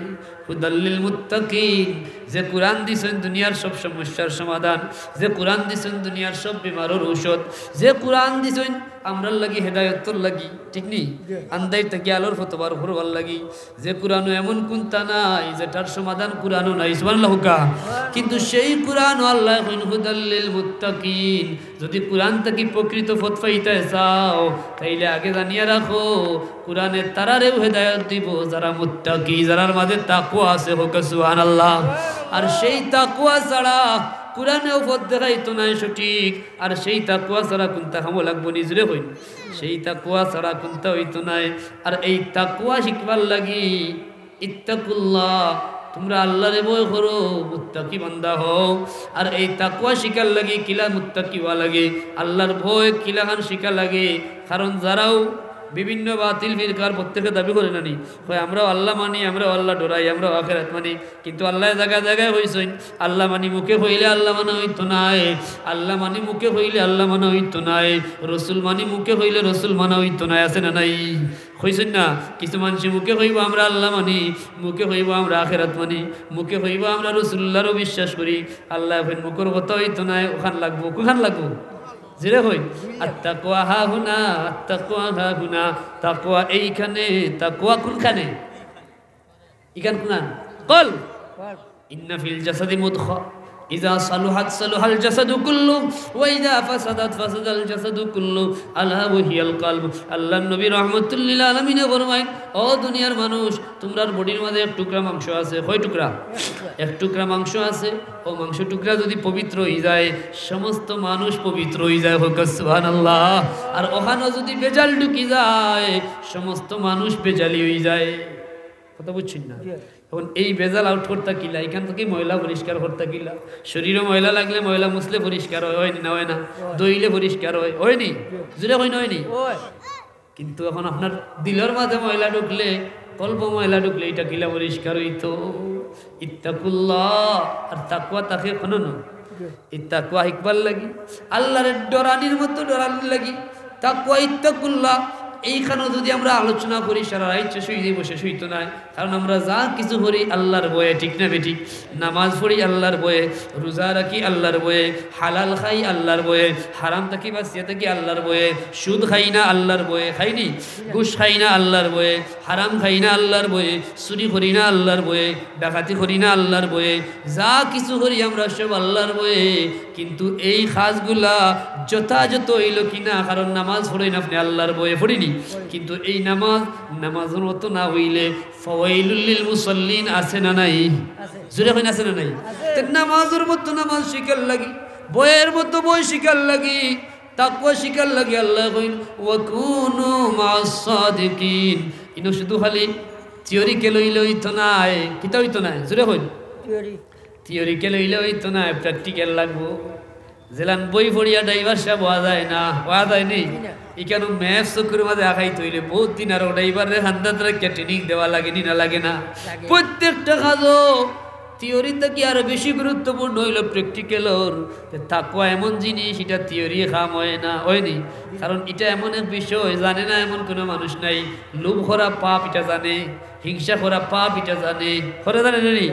হুদাল্লিল মুত্তাকিন, যে কুরআন দিছইন দুনিয়ার সব সমস্যার সমাধান, যে কুরআন দিছইন দুনিয়ার সব বিমারর ঔষধ, যে কুরআন দিছইন আমরার লাগি হেদায়তর লাগি, ঠিক নি? আন্দাইর থাকি আলোর পথ বার করবার লাগি, যে কুরআনো এমন কুন্তা নাই যেটার সমাধান কুরআনো নাই। সুবহানাল্লাহ কউক্কা। কিন্তু সেই কুরআনো আল্লায় কইন হুদাল্লিল মুত্তাকিন। যদি কুরআন থাকি প্রকৃত পথ পাইতায় চাও, তাইলে আগে জানিয়া রাখো, কুরআনে তারারেও হেদায়ত দিবো যারা মুত্তাকি, যারার মাঝে তাকওয়া আছে। কউক্কা সুবহানাল্লাহ। আর সেই তাকওয়া ছাড়া কুরআনেও পথ দেখাইতো নায় সঠিক। আর সেই তাকওয়া ছাড়া কুন্তা কামো লাগবো নি? জোরে কইন। সেই তাকওয়া ছাড়া কুন্তা অইতো নায়। আর এই তাকওয়া শিখবার লাগি ইত্তাকুল্লাহ, তুমরা আল্লারে ভয় করো, মুত্তাকি বান্দা হও। আর এই তাকওয়া শিখার লাগি কিলা মুত্তাকি অওয়া লাগে, আল্লার ভয় কিলাখান শিখা লাগে। কারণ যারাও বিভিন্ন বাতিল ফিরকার প্রত্যেকে দাবি করে নানি, কয়, "আমরাও আল্লা মানি, আমরাও আল্লা ডরাই, আমরাও আখেরাত মানি।" কিন্তু আল্লায় জাগায় জাগায় কইছইন, আল্লা মানি মুখে কইলে আল্লা মানা অইতো নায়, আল্লা মানি মুখে কইলে আল্লা মানা অইতো নায়, রসুল মানি মুখে কইলে রসুল মানা অইতো নায়। আছে না নাই? কইছইন না, কিছু মানষে মুখে কইবো, "আমরা আল্লা মানি", মুখে কইবো, "আমরা আখেরাত মানি", মুখে কইবো, "আমরা রসুলুল্লারেও বিশ্বাস করি।" আল্লায় কইন, "মুখর কথা অইতো নায়, অখান লাগবো।" কুনখান লাগবো? জোরে কইন, "আত্তাকওয়া হাহুনা, আত্তাকওয়া হাহুনা।" তাকওয়া এইখানে, তাকওয়া কুনখানে? ইখান কুনান? কল। ইন্না ফিল জাসাদি মুদগা, ইযা সালুহাত সালুহাল জাসাদু কুল্লু, ওয়া ইযা ফাসাদাত ফাসাদাল জাসাদু কুল্লু, আলা ওয়া হিয়াল কলব। আল্লার নবী রহমাতুল্লিল আলামিনে ফরমাইন, "ও দুনিয়ার মানুষ, তুমরার বডির মাঝে এক টুকরা মাংস আছে।" কয় টুকরা? এক টুকরা মাংস আছে। অউ মাংস টুকরা যদি পবিত্র অইযায়, সমস্ত মানুষ পবিত্র অইযায়। কউক্কা সুবহানাল্লাহ। আর অখানো যদি বেজাল ঢুকি যায়, সমস্ত মানুষ বেজালি অইযায়। কথা বুঝছইন না? জি। এখন এই বেজাল আউট করতা কিলা, ইখান থাকি ময়লা পরিষ্কার করতা কিলা। শরীরো ময়লা লাগলে ময়লা মুছলে পরিষ্কার অয়, অয়নি না অয় না? অয়। ধইলে পরিষ্কার অয়, অয়নি? জি। জোরে কইন, অয়নি? অয়। কিন্তু এখন আপনার দিলর মাঝে ময়লা ঢুকলে, কলবো ময়লা ঢুকলে ইটা কিলা পরিষ্কার অইতো? ইত্তাকুল্লাহ, আর তাকওয়া থাকে কোনো না। জি। এই তাকওয়া হিকবার লাগি, আল্লারে ডরানির মতো ডরানির লাগি, তাকওয়া ইত্তাকুল্লাহ। এইখানো যদি আমরা আলোচনা করি, সারা রাইত শেষ অইযাইবো, শেষ অইতো নায়। কারণ আমরা যা কিছু করি আল্লার ভয়ে, ঠিক না বেঠিক? নামাজ পড়ি আল্লার ভয়ে, রোজা রাখি আল্লার ভয়ে, হালাল খাই আল্লার ভয়ে, হারাম থাকি বাঁচিয়া থাকি আল্লার ভয়ে, সুদ খাই না আল্লার ভয়ে, খাইনি? ঘুষ খাই না আল্লার ভয়ে, হারাম খাই না আল্লার ভয়ে, চুরি করি না আল্লার ভয়ে, ডাকাতি করি না আল্লার ভয়ে, যা কিছু করি আমরা সব আল্লার ভয়ে। কিন্তু এই কাজগুলা যথাযথ অইলো কি না? কারণ নামাজ পড়ইন আপনে আল্লার ভয়ে, পড়িনি? কিন্তু এই নামাজ, নামাজর মতো না অইলে ফাওয়াইলুল লিল মুসাল্লিন আছে না নাই? আছে। জোরে কইন, আছে না নাই? আছে। তে নামাজর মতো নামাজ শিখার লাগি, ভয়ের মতো ভয় শিখার লাগি, তাকওয়া শিখার লাগি আল্লায় কইন, "ওয়া কুনু মা'আস সাদিকিন।" ইনো শুধু খালি থিওরিক্যাল অইলে অইতো নায়, কিতা অইতো নায়? জোরে কইন। থিওরি। থিওরিক্যাল অইলে অইতো নায়, প্র্যাকটিক্যাল লাগবো। যেলান বই পড়িয়া ড্রাইভার সাব অওয়া যায় না, অওয়া যায়নি? জি না। ইখানো ম্যাপ চকুর মাঝে আঁকাইতে অইলে বউত দিন আরো ড্রাইভাররে কান্দাত রাখিয়া ট্রেনিং দেওয়া লাগেনি না লাগে না? লাগে। প্রত্যেকটা কাজো থিওরি থাকি আরো বেশি গুরুত্বপূর্ণ অইলো প্র্যাকটিক্যালর। তে তাকওয়া এমন জিনিস, ইটা থিওরি কাম অয় না, অয়নি? কারণ ইটা এমন এক বিষয়, জানে না এমন কোনো মানুষ নাই। লোভ করা পাপ, ইটা জানে। হিংসা করা পাপ, ইটা জানে। করে জানে না নি?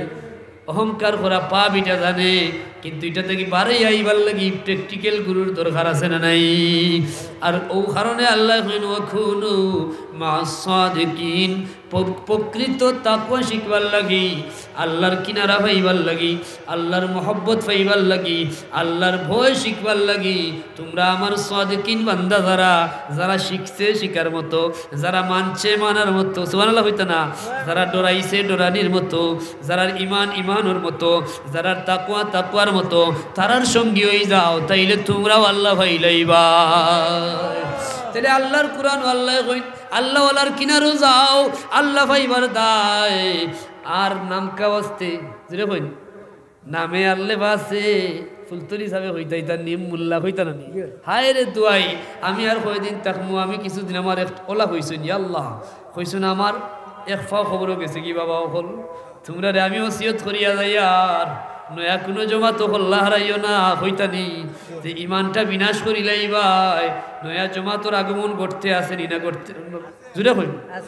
অহংকার করা পাপ, ইটা জানে। কিন্তু ইটা থাকি বারে আইবার লাগি practical গুরুর দরকার আছে না নাই? আর অউ কারণে আল্লায় কইন, "ওয়াকুনু মা'আস সাদিকিন", প্র-, প্রকৃত তাকওয়া শিখবার লাগি, আল্লার কিনারা পাইবার লাগি, আল্লার মহব্বত পাইবার লাগি, আল্লার ভয় শিখবার লাগি, তুমরা আমার সাদিকিন বান্দা যারা, যারা শিখছে শিখার মতো, যারা মানছে মানার মতো, সুবহানাল্লাহ কইতা না? যারা ডরাইছে ডরানির মতো, যারার ইমান ইমানর মতো, যারার তাকওয়া তাকওয়ার মতো, তারার সঙ্গী অইযাও, তাইলে তুমরাও আল্লাহ পাইলাইবা। তাইলে আল্লার কুরআনো আল্লায় কইন, আল্লাহওয়ালার কিনারো যাও, আল্লাহ পাইবার দায়। আর নামকা বাঁচতে, জোরে কইন, নামে আল্লে বাঁচে, ফুলতলি সাবে কইতা, ইতা নিম মোল্লা কইতা না নি? জি। হায় রে দুয়াই, আমি আর কয়দিন থাকমু, আমি কিছুদিন আমার এক ওলা কইছইন, ইয়া আল্লাহ, কইছইন আমার এক ফাও কবরো গেছে গি বাবা অকল, তুমরারে আমি ওসিয়ত করিয়া যাইয়ার, নয়া কুনু জমাতো কল্লা হারাইও না, কইতা নি যে ইমানটা বিনাশ করিলাইবায়, নয়া জমাতর আগমন ঘটতে আছে নি না ঘটতে, জোরে কইন।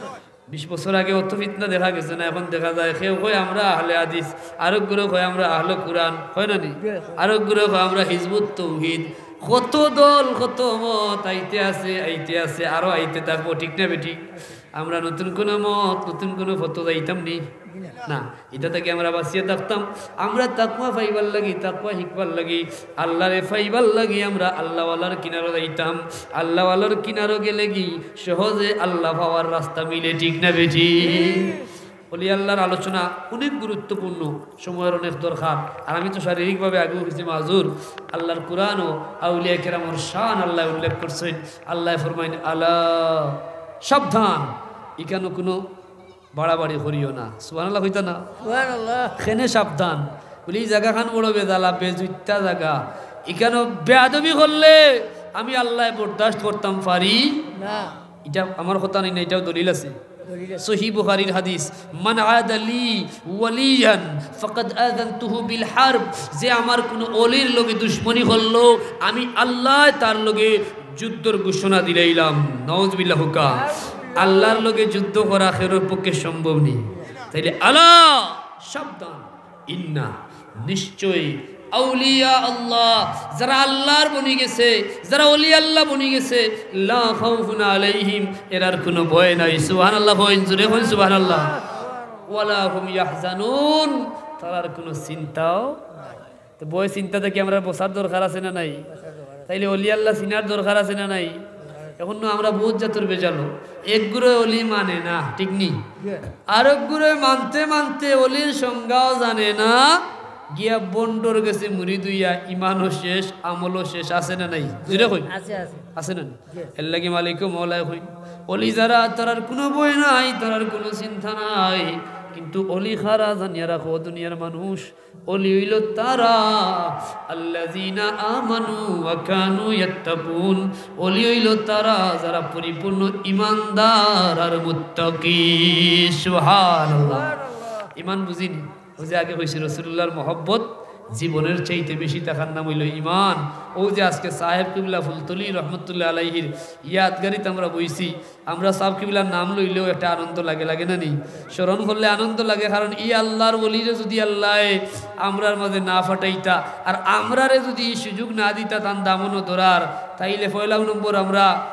বিশ বছর আগে অত ফিতনা দেখা গেছে না, এখন দেখা যায় কেউ কয় আমরা আহলে হাদিস, আরক গুরু কয় আমরা আহলে কুরআন, কয় না নি? আরক গুরু কয় আমরা হিজবুত তৌহিদ। কত দল, কত মত আইতে আছে, আইতে আছে, আরো আইতে থাকবো, ঠিক না বেঠিক? আমরা নতুন কুনু মত, নতুন কুনু পথো যাইতাম নি? না, ইতা থাকি আমরা বাঁচিয়া থাকতাম। আমরা তাকওয়া পাইবার লাগি, তাকওয়া শিখবার লাগি, আল্লারে পাইবার লাগি আমরা আল্লাহওয়ালার কিনারো যাইতাম। আল্লাহওয়ালার কিনারো গেলে গি সহজে আল্লাহ পাওয়ার রাস্তা মিলে, ঠিক না বেঠিক? অলি আল্লাহর আলোচনা অনেক গুরুত্বপূর্ণ, সময়র অনেক দরকার। আর আমি তো শারীরিকভাবে আগেও কিছু মাজুর। আল্লাহর কুরআনো আউলিয়া কেরামর শান আল্লায় উল্লেখ করছইন। আল্লায় ফরমাইন, "আলা, সাবধান, ইকানো কুনু বাড়াবাড়ি করিও না।" সুবহানাল্লাহ কইতা না? সুবহানাল্লাহ। কেনে সাবধান। বলি, "ই জাগাখান বড় বেজালা, বেজুইত্তা জাগা। ইকানো বেয়াদবি করলে আমি আল্লায় বরদাস্ত করতাম পারি না।" ইটা আমার কথা নায় না, ইটাও দলিল আছে। দলিল আছে। সহিহ বুখারীর হাদিস, "মান আদা লি ওয়ালিয়ান ফাকাদ আযানতুহু বিল হারব।" যে আমার কুনু অলির লগে দুশমনি করলো, আমি আল্লায় তার লগে যুদ্ধর ঘোষণা দিলাইলাম। নাউজুবিল্লাহ হুকা। আল্লাহর লগে যুদ্ধ করা কেউর পক্ষে সম্ভব নি। তাইলে আলা, সাবধান, ইন্না, নিশ্চয়ই, আউলিয়া আল্লাহ, যারা আল্লাহর বনি গেছে, যারা অলি আল্লাহ বনি গেছে, লা খাউফুন আলাইহিম, এরার কুনু ভয় নাই। সুবহানাল্লাহ কইন, জোরে কইন সুবহানাল্লাহ। ওয়ালা হুম ইয়াহজানুন, তারার কুনু চিন্তাও নাই। তো ভয় চিন্তা থাকি আমরার বাঁচার দরকার আছে না নাই? তাইলে অলি আল্লাহ চিনার দরকার আছে না নাই? এখন না আমরা বউত জাতর বেজালো। এক গুরু অলি মানে না, ঠিক নি? আরক গুরু মানতে মানতে অলির সংজ্ঞাও জানে না, গিয়া বন্ডর গেছে মুরিদ অইয়া ইমানও শেষ, আমলও শেষ, আছে না নাই? জোরে কইন। আছে, আছে। আছে না? এর লাগি মালিক ও মওলায় কইন, অলি যারা, তারার কুনু ভয় নাই, তারার কুনু চিন্তা নাই। কিন্তু অলি কারা জানিয়া রাখো, দুনিয়ার মানুষ। অলি অইলো তারা, আল্লাযীনা আমানু ওয়া কানু ইয়াত্তাকুন। অলি অইলো তারা, যারা পরিপূর্ণ ইমানদার আর মুত্তাকি। সুবহানাল্লাহ। ইমান বুঝিনি? অউ যে আগে কইছি, রাসুলুল্লাহর মহব্বত জীবনের চাইতে বেশি থাকার নাম অইলো ইমান। অউ যে আজকে সাহেব কিবলা ফুলতলি রহমতুল্লাহ আলাইহির ইয়াদগারিত আমরা বইছি, আমরা সাব কিবলার নাম লইলেও একটা আনন্দ লাগে, লাগে না নি? স্মরণ করলে আনন্দ লাগে, কারণ ই আল্লাহর ওলিরে যুদি আল্লায় আমরার মাঝে না ফাটাইতা, আর আমরারে যুদি ই সুযোগ না দিতা তান দামনো ধরার, তাইলে পয়লা নম্বর আমরা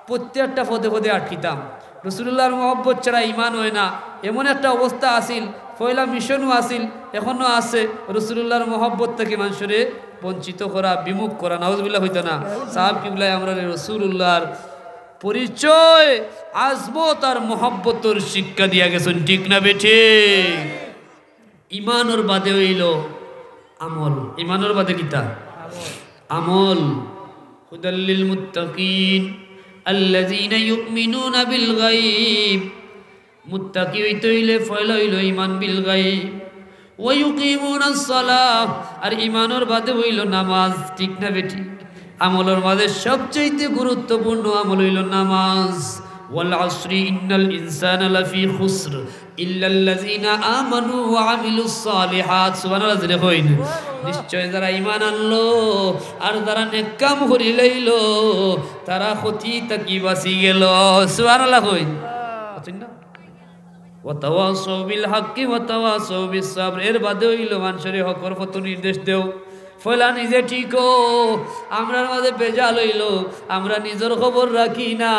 প্রত্যেকটা পদে পদে আটকিতাম। রসুলুল্লাহর মহব্বত ছাড়া ইমান অয় না, এমন একটা অবস্থা আছিল, পয়লা মিশনও আছিল, এখনো আছে। রসুলুল্লাহর মহব্বত থাকি মানষরে বঞ্চিত করা, বিমুখ করা, নাউজুবিল্লাহ কইতা না? সাব কিবলায় আমরারে রসুলুল্লাহর পরিচয়, আজমত আর মহব্বতর শিক্ষা দিয়া গেছইন, ঠিক না বেঠিক? ইমানর বাদে অইলো আমল। ইমানর বাদে কিতা? আমল। হুদাল লিল মুত্তাকিন আল্লাযীনা ইউমিনুনা বিল গায়ব। মুত্তাকি অইতে অইলে পয়লা অইলো ইমান বিল গায়ব। ওয়া ইউকিমুনাস সালাহ, আর ইমানর বাদে অইলো নামাজ, ঠিক না বেঠিক? আমলর মাঝে সবচাইতে গুরুত্বপূর্ণ আমল অইলো নামাজ। ওয়াল আসরি ইন্নাল ইনসানা লাফি খুসর ইল্লাল্লাযীনা আমানু ওয়া আমিলুস সালিহাত। সুবহানাল্লাহ জোরে কইন। নিশ্চয় যারা ইমান আনলো আর যারা নেক কাম করিলাইলো, তারা ক্ষতি থাকি বাঁচি গেলো। সুবহানাল্লাহ কইন। বুঝছইন না? ওয়া তাওয়াসাউ বিল হাক্কি ওয়া তাওয়াসাউ বিস সাবর। এর বাদে অইলো মানষরে হকর পথ নির্দেশ দেও। পয়লা নিজে ঠিক অও। আমরার মাঝে বেজাল অইলো, আমরা নিজর খবর রাখি না,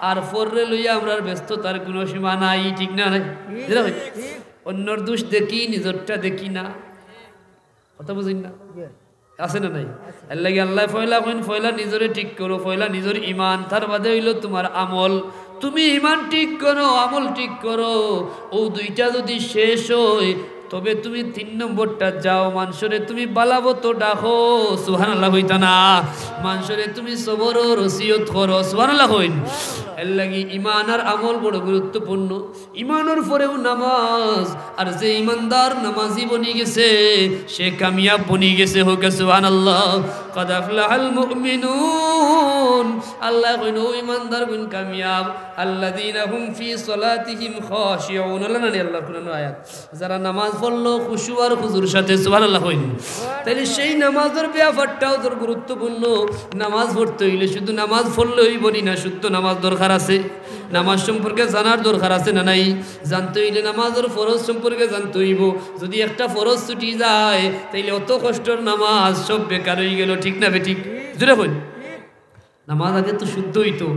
আর পররে লইয়া আমরার ব্যস্ততার কুনু সীমা নাই, ঠিক না নাই? যেটা অইছে, অন্যর দোষ দেখি, নিজরটা দেখি না। কথা বুঝইন না? আছে না নাই? এরলাগি আল্লায় পয়লা কইন, পয়লা নিজরে ঠিক করো, পয়লা নিজর ইমান, তার বাদে অইলো তুমার আমল। তুমি ইমান ঠিক করো, আমল ঠিক করো, অউ দুইটা যুদি শেষ অয়, তবে তুমি তিন নম্বরটা যাও, মানষরে তুমি বালা মতো ডাকো, সুবহানাল্লাহ কইতা না? মানষরে তুমি সবরর ওসিয়ত করো, সুবহানাল্লাহ কইন। এরলাগি ইমান আর আমল বড় গুরুত্বপূর্ণ। ইমানর পরেউ নামাজ, আর যে ইমানদার নামাজি বনি গেছে, সে কামিয়াব বনি গেছে, কউক্কা সুবহানাল্লাহ। قد أفلح المؤمنون। আল্লায় কইন, অউ ইমানদারগুইন কামিয়াব। الذين هم في صلاتهم خاشعون। আল্লাহ নানি আল্লাহর কুরআনর আয়াত। যারা নামাজ পড়লো খুশু আর খুজুর সাথে, সুবহানাল্লাহ কইন। তাইলে সেই নামাজর ব্যাপারটাও তো গুরুত্বপূর্ণ। নামাজ পড়তে অইলে শুধু নামাজ পড়লে অইবো নি না, শুদ্ধ নামাজ দরকার আছে। নামাজ সম্পর্কে জানার দরকার আছে না নাই? জানতে অইলে নামাজর ফরজ সম্পর্কে জানতে অইবো। যুদি একটা ফরজ ছুটি যায়, তাইলে অত কষ্টর নামাজ সব বেকার অইগেলো, ঠিক না বেঠিক? জোরে কইন। নামাজ আগে তো শুদ্ধ অইতো।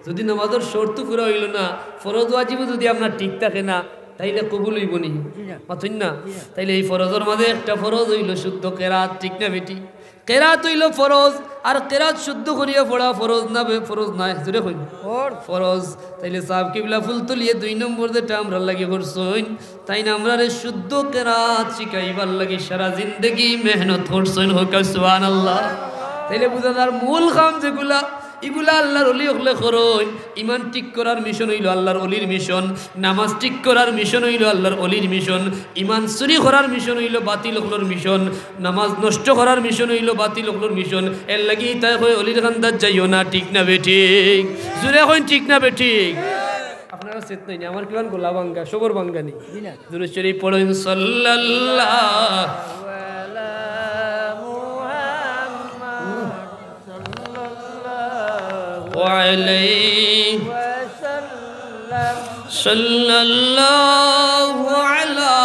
যুদি নামাজর শর্ত পুরা অইলো না, ফরজ ওয়াজিবও যুদি আপনার ঠিক থাকে না, তাইলে কবুল অইবো নি? জি না। মাতইন না? জি না। তাইলে এই ফরজর মাঝে একটা ফরজ অইলো শুদ্ধ কেরাত, ঠিক না বেঠিক? কেরাত অইলো ফরজ, আর কেরাত শুদ্ধ করিয়া পড়া ফরজ না বে-, ফরজ নায়? জোরে কইন। ফরজ। ফরজ। তাইলে সাব কিবলা ফুলতলিয়ে দুই নম্বর যেটা আমরার লাগি করছইন, তাইন আমরারে শুদ্ধ কেরাত শিখাইবার লাগি সারা জিন্দেগি মেহনত করছইন, কউক্কা সুবহানাল্লাহ। তাইলে বুঝা যার মূল কাম যেগুলা, ইগুলা আল্লাহর অলি অকলে করইন। ইমান ঠিক করার মিশন অইলো আল্লাহর অলির মিশন, নামাজ ঠিক করার মিশন অইলো আল্লাহর অলির মিশন, ইমান চুরি করার মিশন অইলো বাতিল অকলর মিশন, নামাজ নষ্ট করার মিশন অইলো বাতিল অকলর মিশন। এরলাগি ইতায় কয় অলির কান্দাত যাইও না, ঠিক না বেঠিক? জোরে কইন, ঠিক না বেঠিক? আপনারা চেত নাই নি, আমার কিমান গলা ভাঙ্গা, সবর ভাঙ্গা নি। জি না। দুরূদ শরীফ পড়ইন, সাল্লাল্লাহু আলা মুহাম্মাদ সাল্লাল্লাহু আলাইহি ওয়াসাল্লাম। সাল্লাল্লাহু আলা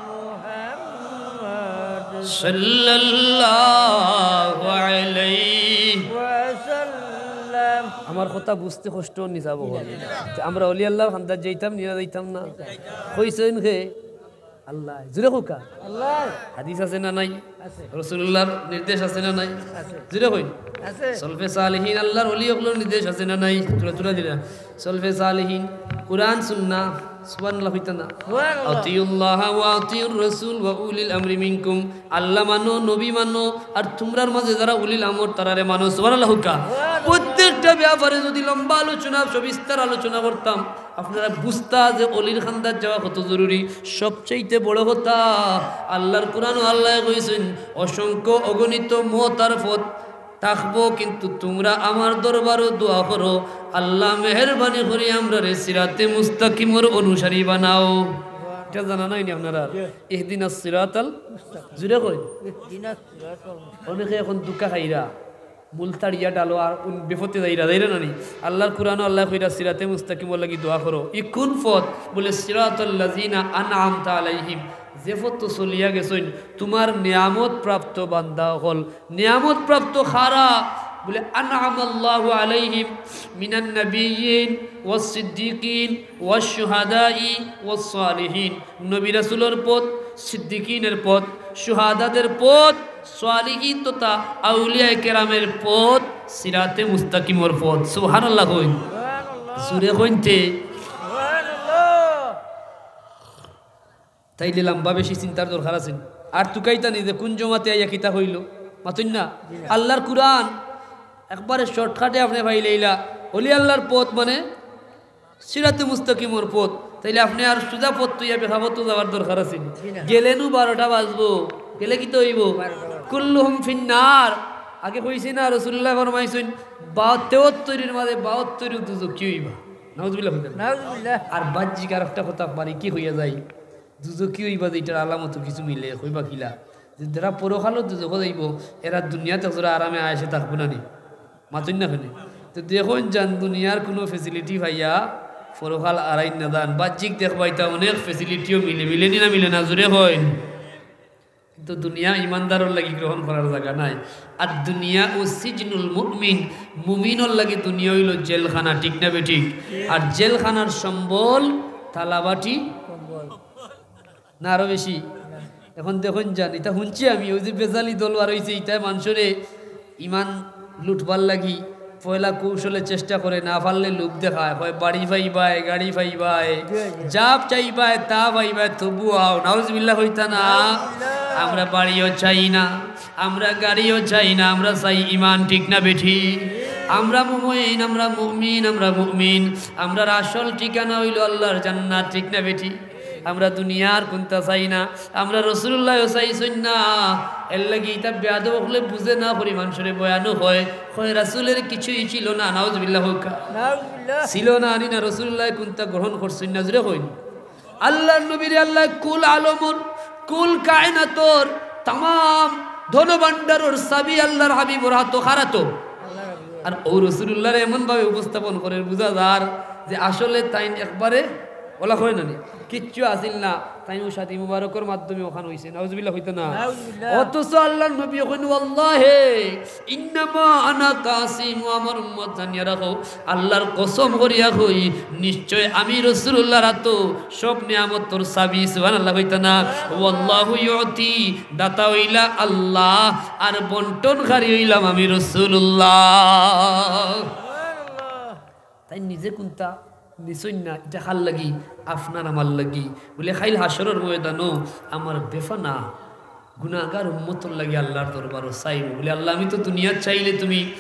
মুহাম্মাদ সাল্লাল্লাহু আলাইহি ওয়াসাল্লাম। আমার কথা বুঝতে কষ্ট নি সাব অকল? তে আমরা অলি আল্লাহর কান্দাত যাইতাম নি না যাইতাম না? কইছইন কে? আল্লায়। জোরে কউক্কা। আল্লায়। হাদিস আছে না নাই? আছে। রাসূলুল্লাহর নির্দেশ আছে না নাই? আছে। জোরে কইন। আছে। সলফে সালিহিন আল্লাহর অলি অকলর নির্দেশ আছে না নাই? তুরা তুরা দিরা। সলফে সালিহিন, কুরআন সুন্নাহ, সুবহানাল্লাহ কইতা না? সুবহানাল্লাহ। আতিউল্লাহ ওয়া আতিউর রাসূল ওয়া উলিল আমরি মিনকুম। আল্লাহ মানো, নবী মানো, আর তুমরার মাঝে যারা উলিল আমর তারারে মানো। সুবহানাল্লাহ কউক্কা। সুবহানাল্লাহ। প্রত্যেকটা ব্যাপারে যুদি লম্বা আলোচনা, সবিস্তার আলোচনা করতাম, আপনারা বুঝতা যে অলির কান্দাত যাওয়া কত জরুরি। সবচাইতে বড় কথা, আল্লাহর কুরআনো আল্লায় কইছইন, অসংখ্য অগণিত মত আর পথ থাকবো, কিন্তু তুমরা আমার দরবারো দোয়া করো, আল্লাহ মেহেরবানি করি আমরারে সিরাতে মুস্তাকিমর অনুসারী বানাও। ইটা জানা নাই নি আপনারার? ইহদিনাস সিরাতাল, জোরে কইন। অনেকে এখন ধুকা খাইরা, মূল তাড়িয়া ডালো আর উন বিপথে যাইরা, যাইরা না নি? আল্লাহর কুরআনো আল্লায় কইরা সিরাতে মুস্তাকিমর লাগি দোয়া করো। ই কুন পথ? বলে, সিরাতাল্লাযিনা আনআমতা আলাইহিম, যে পথ তো চলিয়া গেছইন তুমার নিয়ামত প্রাপ্ত বান্দা অকল। নিয়ামত প্রাপ্ত কারা? বলে, আনআমাল্লাহু আলাইহিম মিনান নাবিয়্যিন ওয়াস সিদ্দিকিন ওয়াশ শুহাদাই ওয়াস সালিহিন। নবী রাসূলর পথ, সিদ্দিকিনের পথ, শুহাদাদের পথ, সালিহিন তথা আউলিয়ায়ে কেরামের পথ, সিরাতে মুস্তাকিমর পথ। সুবহানাল্লাহ কইন। জোরে কইন তে। তাইলে লম্বা বেশি চিন্তার দরকার আছে নি? আর তুকাইতা নি যে কুন জমাতে আইয়া কিতা কইলো? মাতইন না? আল্লাহর কুরআন একবারে shortcut-এ আপনে পাইলাইলা। অলি আল্লাহর পথ মানে সিরাতে মুস্তাকিমর পথ। তাইলে আপনে আর সুজা পথ থইয়া বেকা পথো যাওয়ার দরকার আছে নি? জি না। গেলে নু বারোটা বাজবো, গেলে কিতা অইবো? বারোটা বাজবো। কুল্লুহুম ফিন্নার। আগে কইছি না, রাসূলুল্লায় ফরমাইছইন, বা-, তেহত্তরর মাঝে বাহাত্তর দুজখি অইবা। নাউজুবিল্লাহ। নাউজুবিল্লাহ। আর বাহ্যিক আর একটা কথা বারইকি কইয়া যাই, দুজখি অইবা যে ইটার আলামতো কিছু মিলে, কইবা কিলা? যে যারা পরকালো দুজখো যাইবো, এরা দুনিয়াত একজরা আরামে আয়েশে থাকবো না নি? মাতইন না কেনে? তে দেখইন যান দুনিয়ার কুনু facility পাইয়া পরকাল আরাইন না যান। বাহ্যিক দেখবা ইতা অনেক facility-ও মিলে, মিলে নি না মিলে না? জোরে কইন। কিন্তু দুনিয়া ইমানদারর লাগি গ্রহণ করার জাগা নায়। আর দুনিয়া ও সিজনুল মুমিন, মুমিনর লাগি দুনিয়া অইলো জেলখানা, ঠিক না বেঠিক? আর জেলখানার সম্বল তালাবাটি না আরো বেশি? এখন দেখইন যান, ইতা হুনছি আমি, অউ যে বেজালি দল বার অইছে, ইতায় মানষরে ইমান লুটবার লাগি পয়লা কৌশলে চেষ্টা করে, না পারলে লোভ দেখায়, কয় বাড়ি পাইবায়, গাড়ি পাইবায়, যা চাইবায় তা পাইবায়, তবু আও। নাউজুবিল্লাহ কইতা না? আমরা বাড়িও চাই না, আমরা গাড়িও চাই না, আমরা চাই ইমান, ঠিক না বেঠিক? আমরা মুমিন, আমরা মুমিন, আমরা মুমিন। আমরার আসল ঠিকানা অইলো আল্লার জান্নাত, ঠিক না বেঠিক? আমরা দুনিয়ার কুন্তা চাই না, আমরা রাসুলুল্লাহও চাইছইন না। এরলাগি ইতা বেয়াদব অকলে বুঝে না করি মানষরে বয়ানও কয়, কয় রাসুলের কিছুই ছিল না, নাউজুবিল্লাহ কউক্কা। ছিল না, আনি না, রাসুলুল্লায় কুন্তা গ্রহণ করছইন না, জুরে কইন। আল্লার নবীরে আল্লায় কুল আলমর, কুল কায়নাতর, তামাম ধনভাণ্ডারর চাবি আল্লার হাবিবর হাতো, কার হাতো? আর অউ রাসুলুল্লাহরে এমন ভাবে উপস্থাপন করের, বুঝা যার যে আসলে তাইন একবারে অলা কয় না নি, কিচ্ছু আছিল না, তাইন অউ শাদী মুবারকর মাধ্যমে অখান অইছে। নাউজুবিল্লাহ কইতা না? অথচ আল্লার নবী কইন, "ওয়াল্লাহে, ইন্নামা আনা কাসিম", ও আমার উম্মত জানিয়া রাখো, আল্লার কসম করিয়া কই, নিশ্চয় আমি রাসুলুল্লাহর হাতো সব নিয়ামতর চাবি। সুবহানাল্লাহ কইতা না? "ওয়াল্লাহু ইউতি", দাতা অইলা আল্লাহ, আর বন্টনকারী অইলাম আমি রাসুলুল্লাহ। তাইন নিজে কুন্তা নিছইন না, ইটা কার লাগি? আপনার আমার লাগি। বুলে, কাইল হাশরর ময়দানো আমার বেফানা গুনাহগার উম্মতর লাগি আল্লার দরবারো চাইমু। বুলে, "আল্লাহ, আমি তো দুনিয়াত চাইলে তুমি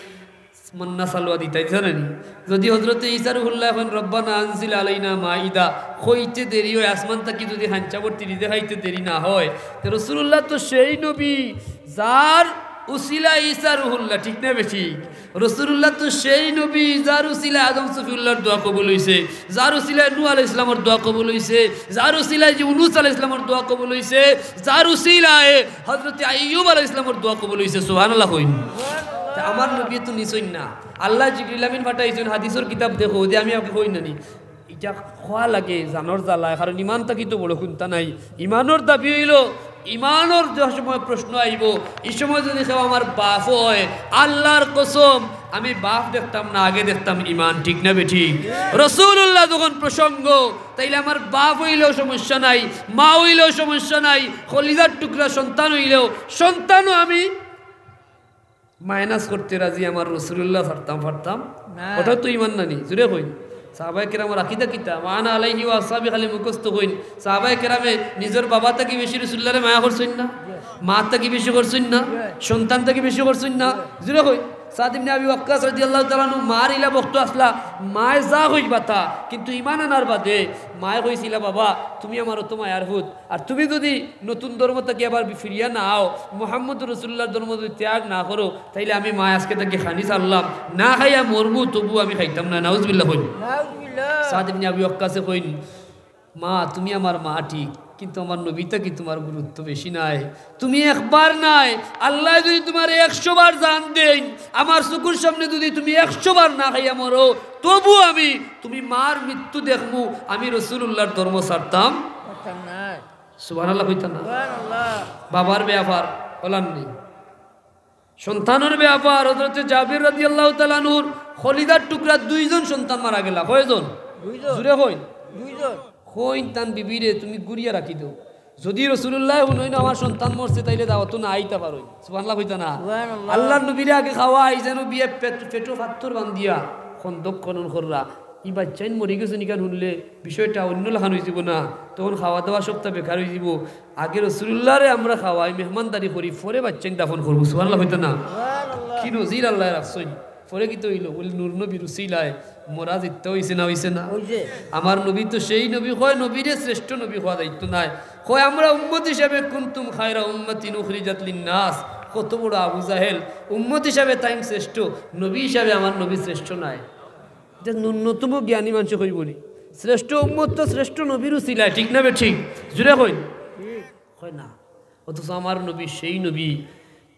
মান্না সালওয়া দিতায়, জানো নি?" যদি হজরতে ঈসা রুহুল্লায় কইন, "রব্বানা আনজিল আলাইনা মাইদা", কইতে দেরি অয়, আসমান থাকি যদি খাঞ্চা ভর্তি রিজিক আইতে দেরি না অয়, তে রাসুলুল্লাহ তো সেই নবী, যার উসিলা ঈসা রুহুল্লাহ, ঠিক না বেঠিক? রাসুলুল্লাহ তো সেই নবী, যার উসিলায় আদম সফিউল্লাহর দোয়া কবুল অইছে, যার উসিলায় নূহ আলাইহিস সালামর দোয়া কবুল অইছে, যার উসিলায় ইউনুস আলাইহিস সালামর দোয়া কবুল অইছে, যার উসিলায় হজরতে আইয়ুব আলাইহিস সালামর দোয়া কবুল অইছে। সুবহানাল্লাহ কইন। তে আমার নবী তো নিছইন না, আল্লায় জিবরিল আমিন পাঠাইছইন। হাদিসর কিতাব দেখো, যে আমি আগে কই না নি, ইটা কওয়া লাগে জানর জ্বালায়, কারণ ইমান থাকি তো বড় কুন্তা নাই। ইমানর দাবি অইলো, ইমানর যে সময় প্রশ্ন আইবো, ই সময় যদি কেউ আমার বাপ অয়, আল্লার কসম, আমি বাপ দেখতাম না, আগে দেখতাম ইমান, ঠিক না বেঠিক? রাসুলুল্লাহ যখন প্রসঙ্গ, তাইলে আমার বাপ অইলেও সমস্যা নাই, মা অইলেও সমস্যা নাই, কলিজার টুকরা সন্তান অইলেও, সন্তানও আমি মাইনাস করতে রাজি, আমার রাসুলুল্লাহ ছাড়তাম পারতাম না। ওটা তো ইমান নানি, জুরে কইন। সাহাবায়ে কেরামর আকিদা কিতা? মা আনা আলাইহি ওয়া আসহাবি খালি মুখস্থ কইন। সাহাবায়ে কেরামে নিজর বাবা থাকি বেশি রাসুলুল্লাহরে মায়া করছইন না? মা থাকি বেশি করছইন না? সন্তান থাকি বেশি করছইন না? জুরে কইন। সাদ ইবনে আবি ওয়াক্কাস রাদিয়াল্লাহু তাআলা আনহু মার ইলা ভক্ত আছলা, মায়ে যা কইবা তা, কিন্তু ইমান আনার বাদে মায়ে কইছিলা, "বাবা, তুমি আমার অত মায়ার পুত, আর তুমি যদি নতুন ধর্ম থাকি আবার ফিরিয়া না আও, মুহাম্মদুর রাসুলুল্লাহর ধর্ম যদি ত্যাগ না করো, তাইলে আমি মায় আজকে থাকি খানি ছাড়লাম, না খাইয়া মরমু, তবু আমি খাইতাম না।" নাউজুবিল্লাহ কইন। সাদ ইবনে আবি ওয়াক্কাসে কইন, "মা, তুমি আমার মা ঠিক, কিন্তু আমার নবী থাকি তুমার গুরুত্ব বেশি নায়। তুমি একবার নায়, আল্লায় যদি তুমারে একশো বার জান দেইন, আমার চকুর সামনে যদি তুমি একশো বার না খাইয়া মরো, তবু আমি তুমি মার মৃত্যু দেখমু, আমি রাসুলুল্লাহর ধর্ম ছাড়তাম।" সুবহানাল্লাহ কইতা না? বাবার ব্যাপার অলার নি, সন্তানর ব্যাপার। হজরতে জাবির রাদিয়াল্লাহু তাআলা আনহুর কলিজার টুকরা দুইজন সন্তান মারা গেলা। কয়জন? দুইজন। জুরে কইন। দুইজন। কইন তান বিবিরে, "তুমি গুরিয়া রাখি দেও, যদি রাসুলুল্লাহ হুনইন আমার সন্তান মরছে, তাইলে দাওয়াতো না আইতা পারইন।" সুবহানাল্লাহ কইতা না? সুবহানাল্লাহ। আল্লাহর নবীরে আগে খাওয়াই, যেন বিয়ে পেট, পেটো পাত্থর বান্ধিয়া খন্দক খনন কররা। ই বাইচ্চাইন মরি গেছে নিকান হুনলে বিষয়টা অন্য লাখান অইযিবো না? তখন খাওয়া দাওয়া সবটা বেকার অইযিবো। আগে রাসুলুল্লাহরে আমরা খাওয়াই, মেহমানদারি করি, পরে বাইচ্চাইন দাফন করমু। সুবহানাল্লাহ কইতা না? সুবহানাল্লাহ। কি নজির আল্লায় রাখছইন। পরে কিতা অইলো? বুলে, "নূর নবীর উসিলায় মরা জিত্তা অইছে না, অইছে না?" অইছে। আমার নবী তো সেই নবী, কয় নবীরে শ্রেষ্ঠ নবী কওয়া যাইতো নায়। কয়, "আমরা উম্মত হিসাবে কুনতুম খায়রা উম্মাতিন উখরিজাত লিন্নাস।" কত বড় আবু জাহেল, উম্মত হিসাবে তাইন শ্রেষ্ঠ, নবী হিসাবে আমার নবী শ্রেষ্ঠ নায়। ইটা ন্যূনতম জ্ঞানী মানষে কইবো নি। শ্রেষ্ঠ উম্মত তো শ্রেষ্ঠ নবীর উসিলায়, ঠিক না বেঠিক? জুরে কইন। কয় না। অথচ আমার নবী সেই নবী,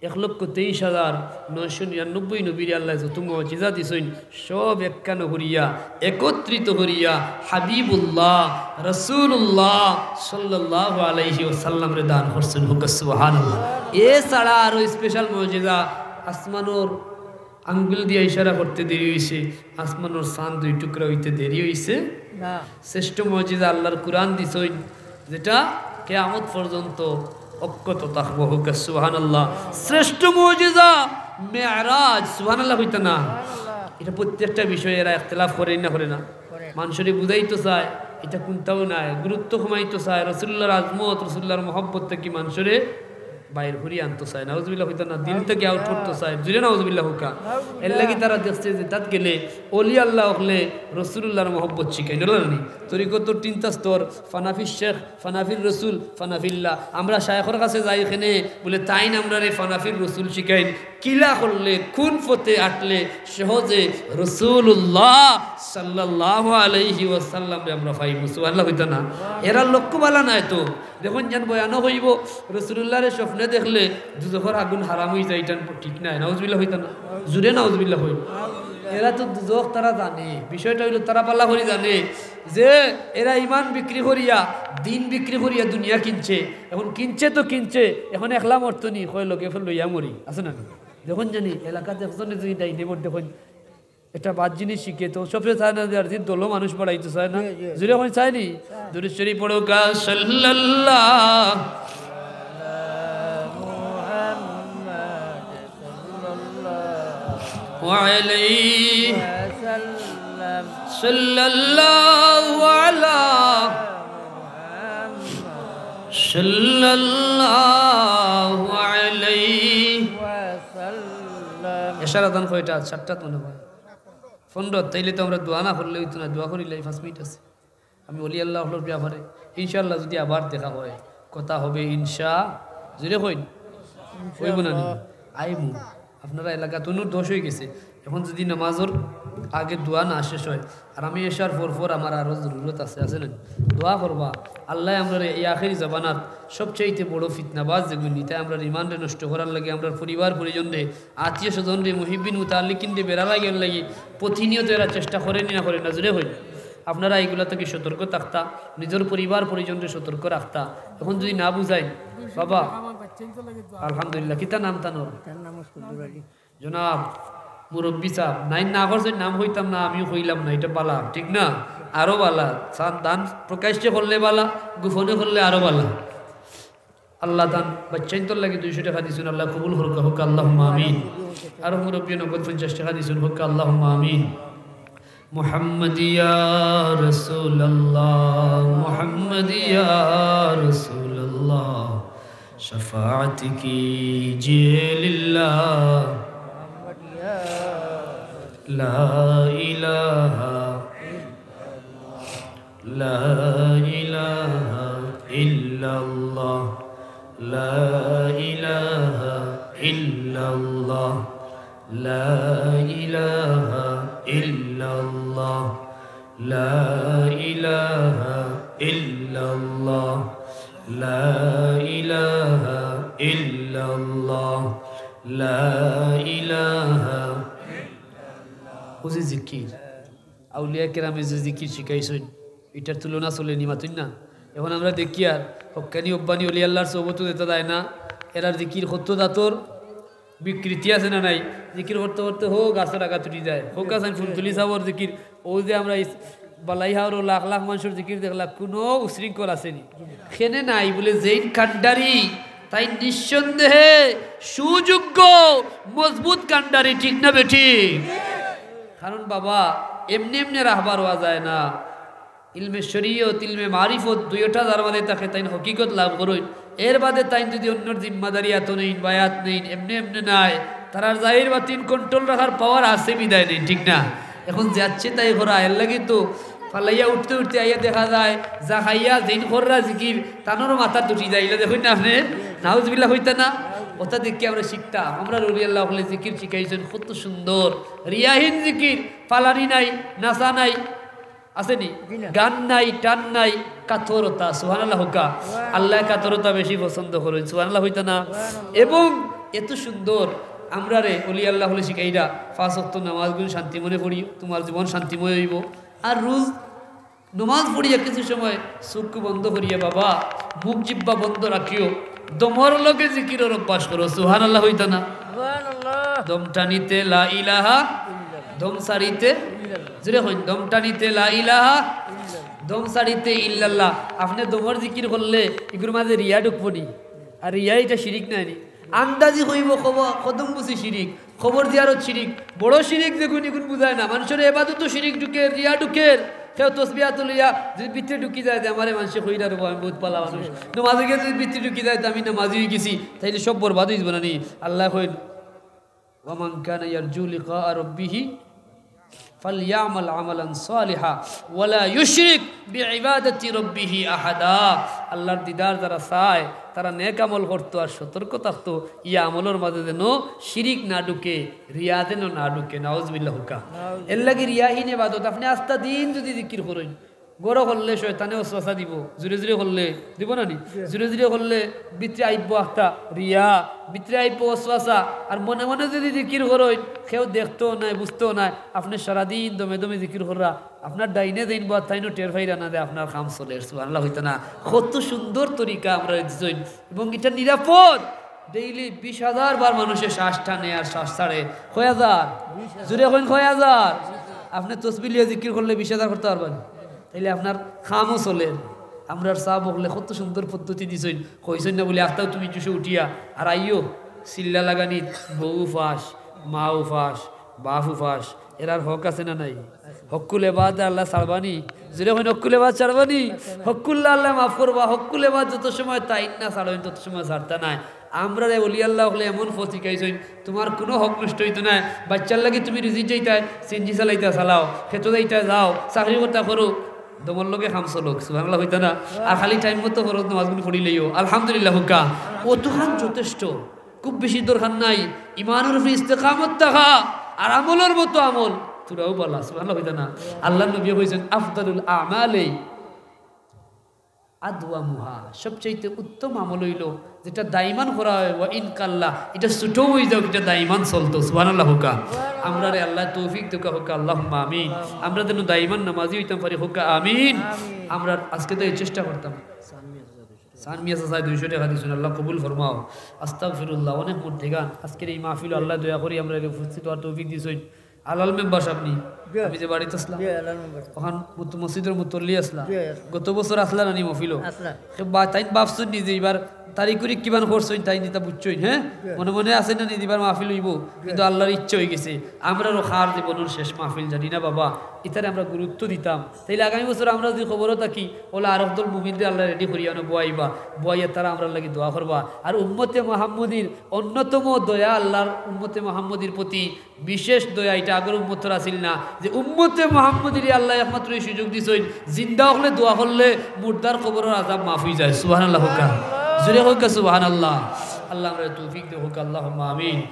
এক লক্ষ তেইশ হাজার নয়শো নিরানব্বই নবীরে আল্লায় যত মুজিজা দিছইন, সব একখানো করিয়া, একত্রিত করিয়া হাবিবুল্লাহ, রাসূলুল্লাহ সাল্লাল্লাহু আলাইহি ওয়াসাল্লামরে দান করছইন। কউক্কা সুবহানাল্লাহ। এছাড়া আরো স্পেশাল মুজিজা, আসমানর আঙ্গুল দিয়া ইশারা করতে দেরি অইছে, আসমানর চান দুই টুকরা অইতে দেরি অইছে। না। শ্রেষ্ঠ মুজিজা আল্লাহর কুরআন দিছইন, যেটা কিয়ামত পর্যন্ত অক্ষত থাকবো। কউক্কা সুবহানাল্লাহ। শ্রেষ্ঠ মুজিজা মেরাজ, সুবহানাল্লাহ কইতা না? এটা প্রত্যেকটা বিষয়ে এরা ইখতিলাফ করে না, করে না? করে। মানষরে বুঝাইতো চায়, এটা কুনটাও নায়, গুরুত্ব কমাইতো চায়, রাসূলুল্লাহর আজমত, রাসূলুল্লাহর মহব্বত থাকি মানষরে বাইর করি আনতো চায়, নাউজুবিল্লাহ কইতা না, দিল থাকি আউট করতো চায়, জুরে নাউজুবিল্লাহ কউক্কা। এর লাগি তারা দেখছে যে তাত গেলে অলি আল্লাহ অকলে রাসূলুল্লাহর মহব্বত শিখাইন, অলা নি? তরিকতর তিনটা স্তর, ফানাফির শেখ, ফানাফির রসুল, ফানাফিল্লাহ। আমরা শায়েখর কাছে যাই কেনে, বুলে তাইন আমরারে ফানাফির রসুল শিখাইন। কিলা করলে, কুন পথে আটলে সহজে রাসূলুল্লাহ সাল্লাল্লাহু আলাইহি ওয়াসাল্লামরে আমরা পাইমু? সুবহানাল্লাহ কইতা না? এরার লক্ষ্য বালা নায় তো। দেখইন যেন বয়ানো কইবো, রাসূলুল্লাহরে স্বপ্নে দেখলে দুজখর আগুন হারাম অই যায়, ইটা ঠিক নায়। নাউজুবিল্লাহ কইতা না? জুরে নাউজুবিল্লাহ কই। এরা তো দুজখ তারা জানে, বিষয়টা অইলো তারা বালা করি জানে যে এরা ইমান বিক্রি করিয়া, দিন বিক্রি করিয়া দুনিয়া কিনছে। এখন কিনছে তো কিনছে, এখন একলা মরতো নি, কয় লগে ফের লইয়া মরি, আছে না নি? দেখইন জানি এলাকাত একজনে যদি ডাইনে বট দেখইন, একটা বাদ জিনিস শিখে তো সবরে চায় না যে আর যে দলো মানুষ বাড়াইতো চায় না। জি, জি। জুরে কই চায় নি? চায়। দুরূদ শরীফ পড়উক্কা, সাল্লাল্লাহু আলাইহি সাল্লাল্লাহু আলা সাল্লাল্লাহু আলাইহি। এশার আজান কয়টা? সাতটাত মনে হয়। পনেরো, তাইলে তো আমরা দোয়া না করলে অইতো না, দোয়া করিলাই, পাঁচ মিনিট আছে। আমি অলি আল্লাহ অকলর ব্যাপারে ইনশাআল্লাহ যদি আবার দেখা হয়, কথা হবে ইনশা, জুরে কইন, অইবো না নি? আইমু। আপনারা এলাকাত অনুর দশ অই গেছে, এখন যদি নামাজর আগে দোয়া না শেষ হয়, আর আমি এশার পর পর আমার আরো জরুরত আছে, আছে না? দোয়া করবা, আল্লায় আমরারে এই আখেরি জমানাত সবচাইতে বড় ফিতনাবাজ যেগুইন, তাইন আমরার ইমানরে নষ্ট করার লাগি, আমরার পরিবার পরিজনরে, আত্মীয় স্বজনরে, মুহিব্বিন মুতাআল্লিকিনরে বেড়া লাগাইবার লাগি প্রতিনিয়ত এরা চেষ্টা করে নি না করে না, জুরে কইন। আপনারা ইগুলা থাকি সতর্ক থাকতা, নিজর পরিবার পরিজনরে সতর্ক রাখতা। এখন যদি না বুঝাইন, বাবা, আলহামদুলিল্লাহ, কিতা নাম তানর? তার নাম হচ্ছে নুর আলী। জনাব, মুরব্বি সাব, নাইন না করছইন, নাম কইতাম না, আমিও কইলাম না, ইটা বালা, ঠিক না? আরো বালা, সান দান প্রকাশ্যে করলে বালা, গোপনে করলে আরো বালা। আল্লাহ তান বাচ্চাইন্তর লাগি দুইশো টেকা দিছইন, আল্লাহ কবুল করউক্কা, কউক্কা আল্লাহুম্মা আমিন। আরো মুরব্বি নগদ পঞ্চাশ টেকা দিছইন, কউক্কা আল্লাহুম্মা আমিন। محمد يا رسول الله، محمد يا رسول الله، شفاعت کیجئے للہ۔ لا الہ، لا الہ الا اللہ، لا الہ الا اللہ، لا الہ الا اللہ، لا الہ الا اللہ، لا الہ الا اللہ، لا الہ۔ ও যে জিকির, আউলিয়া কেরামে যে জিকির শিখাইছইন, ইটার তুলনা চলে নি, মাতইন না? এখন আমরা দেখিয়ার, হক্কানি রব্বানি অলি আল্লাহর সোহবতো যেতা যায় না, এরার জিকির কত জাতর বিকৃতি আছে না নাই? জিকির করতে করতে হো গাছর আগাত উঠি যায়, হো গাছ আমি ফুলতুলি সাবর জিকির, ও যে আমরা ইস-, বালাই হাওরো লাখ লাখ মানষর জিকির দেখলা, কুনু উশৃঙ্খল আছে নি? কেনে নাই, বুলে যেইন কান্ডারি, তাইন নিঃসন্দেহে সুযোগ্য মজবুত কান্ডারি, ঠিক না বেঠিক? কারণ বাবা, এমনে এমনে রাহবার অওয়া যায় না। ইলমে শরীয়ত, ইলমে মারিফত দুইওটা যার মাঝে থাকে, তাইন হকিকত লাভ করইন। এর বাদে তাইন যদি অন্যর জিম্মাদারি আতো নেইন, বায়াত নেইন, এমনে এমনে নায়, তারার জাহির বাতিন control রাখার power আছে বিদায় নেইন, ঠিক না? এখন যাচ্ছে তাই করা, এর লাগি তো ফালাইয়া উঠতে উঠতে আইয়া দেখা যায়, যা খাইয়া যেইন কররা জিকির, তানরও মাথাত উঠি যায়, ইলা দেখইন না আপনে? নাউজুবিল্লাহ কইতা না? অতা দেখি আমরা শিখতাম, আমরার অলি আল্লাহ অকলে জিকির শিখাইছইন, কত সুন্দর, রিয়াহীন জিকির, ফালানি নাই, নাচা নাই, আছে নি? জি না। গান নাই, টান নাই, কাতরতা। সুবহানাল্লাহ কউক্কা। আল্লায় কাতরতা বেশি পছন্দ করইন। সুবহানাল্লাহ কইতা না? সুবহানাল্লাহ। এবং এত সুন্দর আমরারে অলি আল্লাহ অকলে শিখাইরা, পাঁচ ওয়াক্ত নামাজগুন শান্তি মনে পড়িও, তুমার জীবন শান্তিময় অইবো। আর রোজ নমাজ পড়িয়া কিছু সময় চক্ষু বন্ধ করিয়া বাবা, মুখ জিব্বা বন্ধ রাখিও, দমর লগে জিকিরর অভ্যাস করো। সুবহানাল্লাহ কইতা না? সুবহানাল্লাহ। দম টানিতে লা ইলাহা, দম ছাড়িতে, জোরে কইন, দম টানিতে লা ইলাহা, দম ছাড়িতে ইল্লাল্লাহ। আপনে দমর জিকির করলে ইগুর মাঝে রিয়া ঢুকবো নি? আর রিয়া ইটা শিরিক নায় নি? আন্দাজি কইবো কব-, কদম বুঝি শিরিক, কবর জিয়ারত শিরিক, বড় শিরিক যেগুন ইগুন বুঝায় না। মানষর এবাদতো শিরিক ঢুকের, রিয়া ঢুকের। কেউ তসবিহ আতো লইয়া যদি ভিতরে ঢুকি যায় যে আমারে মানষে কইরা রবো আমি বউত ভালা মানুষ, নমাজে গিয়া যদি ভিতরে ঢুকি যায় তো আমি নমাজি অইগেছি, তাইলে সব বরবাদ অইযিবো না নি? আল্লায় কইন, "ওয়ামান কানা ইয়ারজু লিকা রাব্বিহি ফালইয়ামাল আমালান সালিহা ওয়ালা ইউশরিক বিইবাদাতি রাব্বিহি আহাদা।" আল্লাহর দিদার যারা চায়, তারা নেক আমল করতো আর সতর্ক থাকতো, ই আমলর মাঝে যেন শিরিক না ঢুকে, রিয়া যেন না ঢুকে। নাউজুবিল্লাহ কউক্কা। এর লাগি রিয়াহীন এবাদত। আপনে আস্তা দিন যদি জিকির করইন, ঘরো করলে শয়তানে ওয়াসওয়াসা দিবো, জুরে জুরে করলে দিবো না নি? জুরে জুরে করলে ভিতরে আইবো আস্তা রিয়া, ভিতরে আইবো ওয়াসওয়াসা। আর মনে মনে যদি জিকির করইন, কেউ দেখতো নায়, বুঝতো নায়, আপনে সারাদিন দমে দমে জিকির কররা, আপনার ডাইনে যেইন বওয়াত তাইনও টের পাইরা না যে আপনার কাম চলের। সুবহানাল্লাহ কইতা না? কত সুন্দর তরিকা আমরারে দিছইন, এবং ইটা নিরাপদ। ডেইলি বিশ হাজার বার মানষে শ্বাস টানে আর শ্বাস ছাড়ে। কয় হাজার? জুরে কইন, কয় হাজার? আপনে তসবিহ লইয়া জিকির করলে বিশ হাজার করতা পারবা নি? তাইলে আপনার কামও চলের। আমরার ছাব অকলে কত সুন্দর পদ্ধতি দিছইন, কইছইন না বুলি, "আস্তাও তুমি জুশো উঠিয়া আর আইও, চিল্লা লাগানিত বউ উপাস, মা উপাস, বাপ উপাস, এরার হক আছে না নাই? হক্কুল এবাদ আল্লায় ছাড়বা নি?" জুরে কইন, "হক্কুল এবাদ ছাড়বা নি?" হক্কুল্লা আল্লায় মাফ করবা, হক্কুল এবাদ যত সময় তাইন না ছাড়ইন, তত সময় ছাড়তা নায়। আমরারে অলি আল্লাহ অকলে এমন পথ শিখাইছইন, তুমার কুনু হক নষ্ট অইতো নায়। বাইচ্চার লাগি তুমি রুজিত যাইতায়, সিএনজি চালাইতা চালাও, খেতো যাইতায় যাও, চাকরি করতা করো, দমর লগে কাম চলউক। সুবহানাল্লাহ কইতা না? আর খালি টাইম মতো ফরজ নামাজগুন পড়িলাইও, আলহামদুলিল্লাহ কউক্কা। অতখান যথেষ্ট, খুব বেশি দরকার নাই। ইমানর উপরে ইস্তেকামত থাকা আর আমলর মতো আমল, থুড়াও ভালা। সুবহানাল্লাহ কইতা না? আল্লাহর নবীয়ে কইছইন, "আফদালুল আমালি আদওয়ামুহা", সবচাইতে উত্তম আমল অইলো যেটা দাইমান করা অয়, "ওয়া ইন কাল্লা", ইটা ছোটও অইযাউক, ইটা দাইমান চলতো। সুবহানাল্লাহ কউক্কা। আমরারে আল্লায় তৌফিক দেউক্কা কউক্কা, আল্লাহুম্মা আমিন। আমরা যেন দাইমান নামাজি অইতাম পারি কউক্কা, আমিন। আমরা আজকে তো এই চেষ্টা করতাম। সান মিয়া চাচায় দুইশো টেকা দিছইন, আল্লাহ কবুল ফরমাও। আস্তাগফিরুল্লাহ, অনেক মুর্দেগান। আজকের এই মাহফিলো আল্লায় দয়া করি আমরারে উপস্থিত অওয়ার তৌফিক দিছইন। আলাল মেম্বার সাব নি? জি। আমি যে বাড়িত আছলাম, জি, আলাল মেম্বার সাব। অখান মত-, মসজিদর মুতল্লি আছলা। জি, আছলাম। গত বছর আছলা না নি মহফিলো? আছলাম। হে বা-, তাইন ভাবছইন নি যে ইবার তারিখ কুরিক কিমান করছইন, তাইন ইতা বুঝছইন, হে? জি। মনে মনে আছে না নি যে ইবার মাহফিল অইবো? জি। কিন্তু আল্লাহর ইচ্ছা অইগেছে। আমরারও কার জীবনর শেষ মাহফিল জানি না বাবা, ইতারে আমরা গুরুত্ব দিতাম। তাইলে আগামী বছর আমরা যদি কবরো থাকি, অউলা আরক দল মুমিনরে আল্লায় রেডি করিয়া আনো বওয়াইবা, বওয়াইয়া তারা আমরার লাগি দোয়া করবা। আর উম্মতে মুহাম্মদীর অন্যতম দয়া, আল্লাহর উম্মতে মুহাম্মদীর প্রতি বিশেষ দয়া, ইটা আগর উম্মতর আছিল না, যে উম্মতে মুহাম্মদীরে আল্লায় একমাত্র এই সুযোগ দিছইন, জিন্দা অকলে দোয়া করলে মুর্দার কবরর আযাব মাফ অইযায়। সুবহানাল্লাহ কউক্কা, জুরে কউক্কা সুবহানাল্লাহ। আল্লায় আমরারে তৌফিক দেউক্কা, আল্লাহুম্মা আমিন।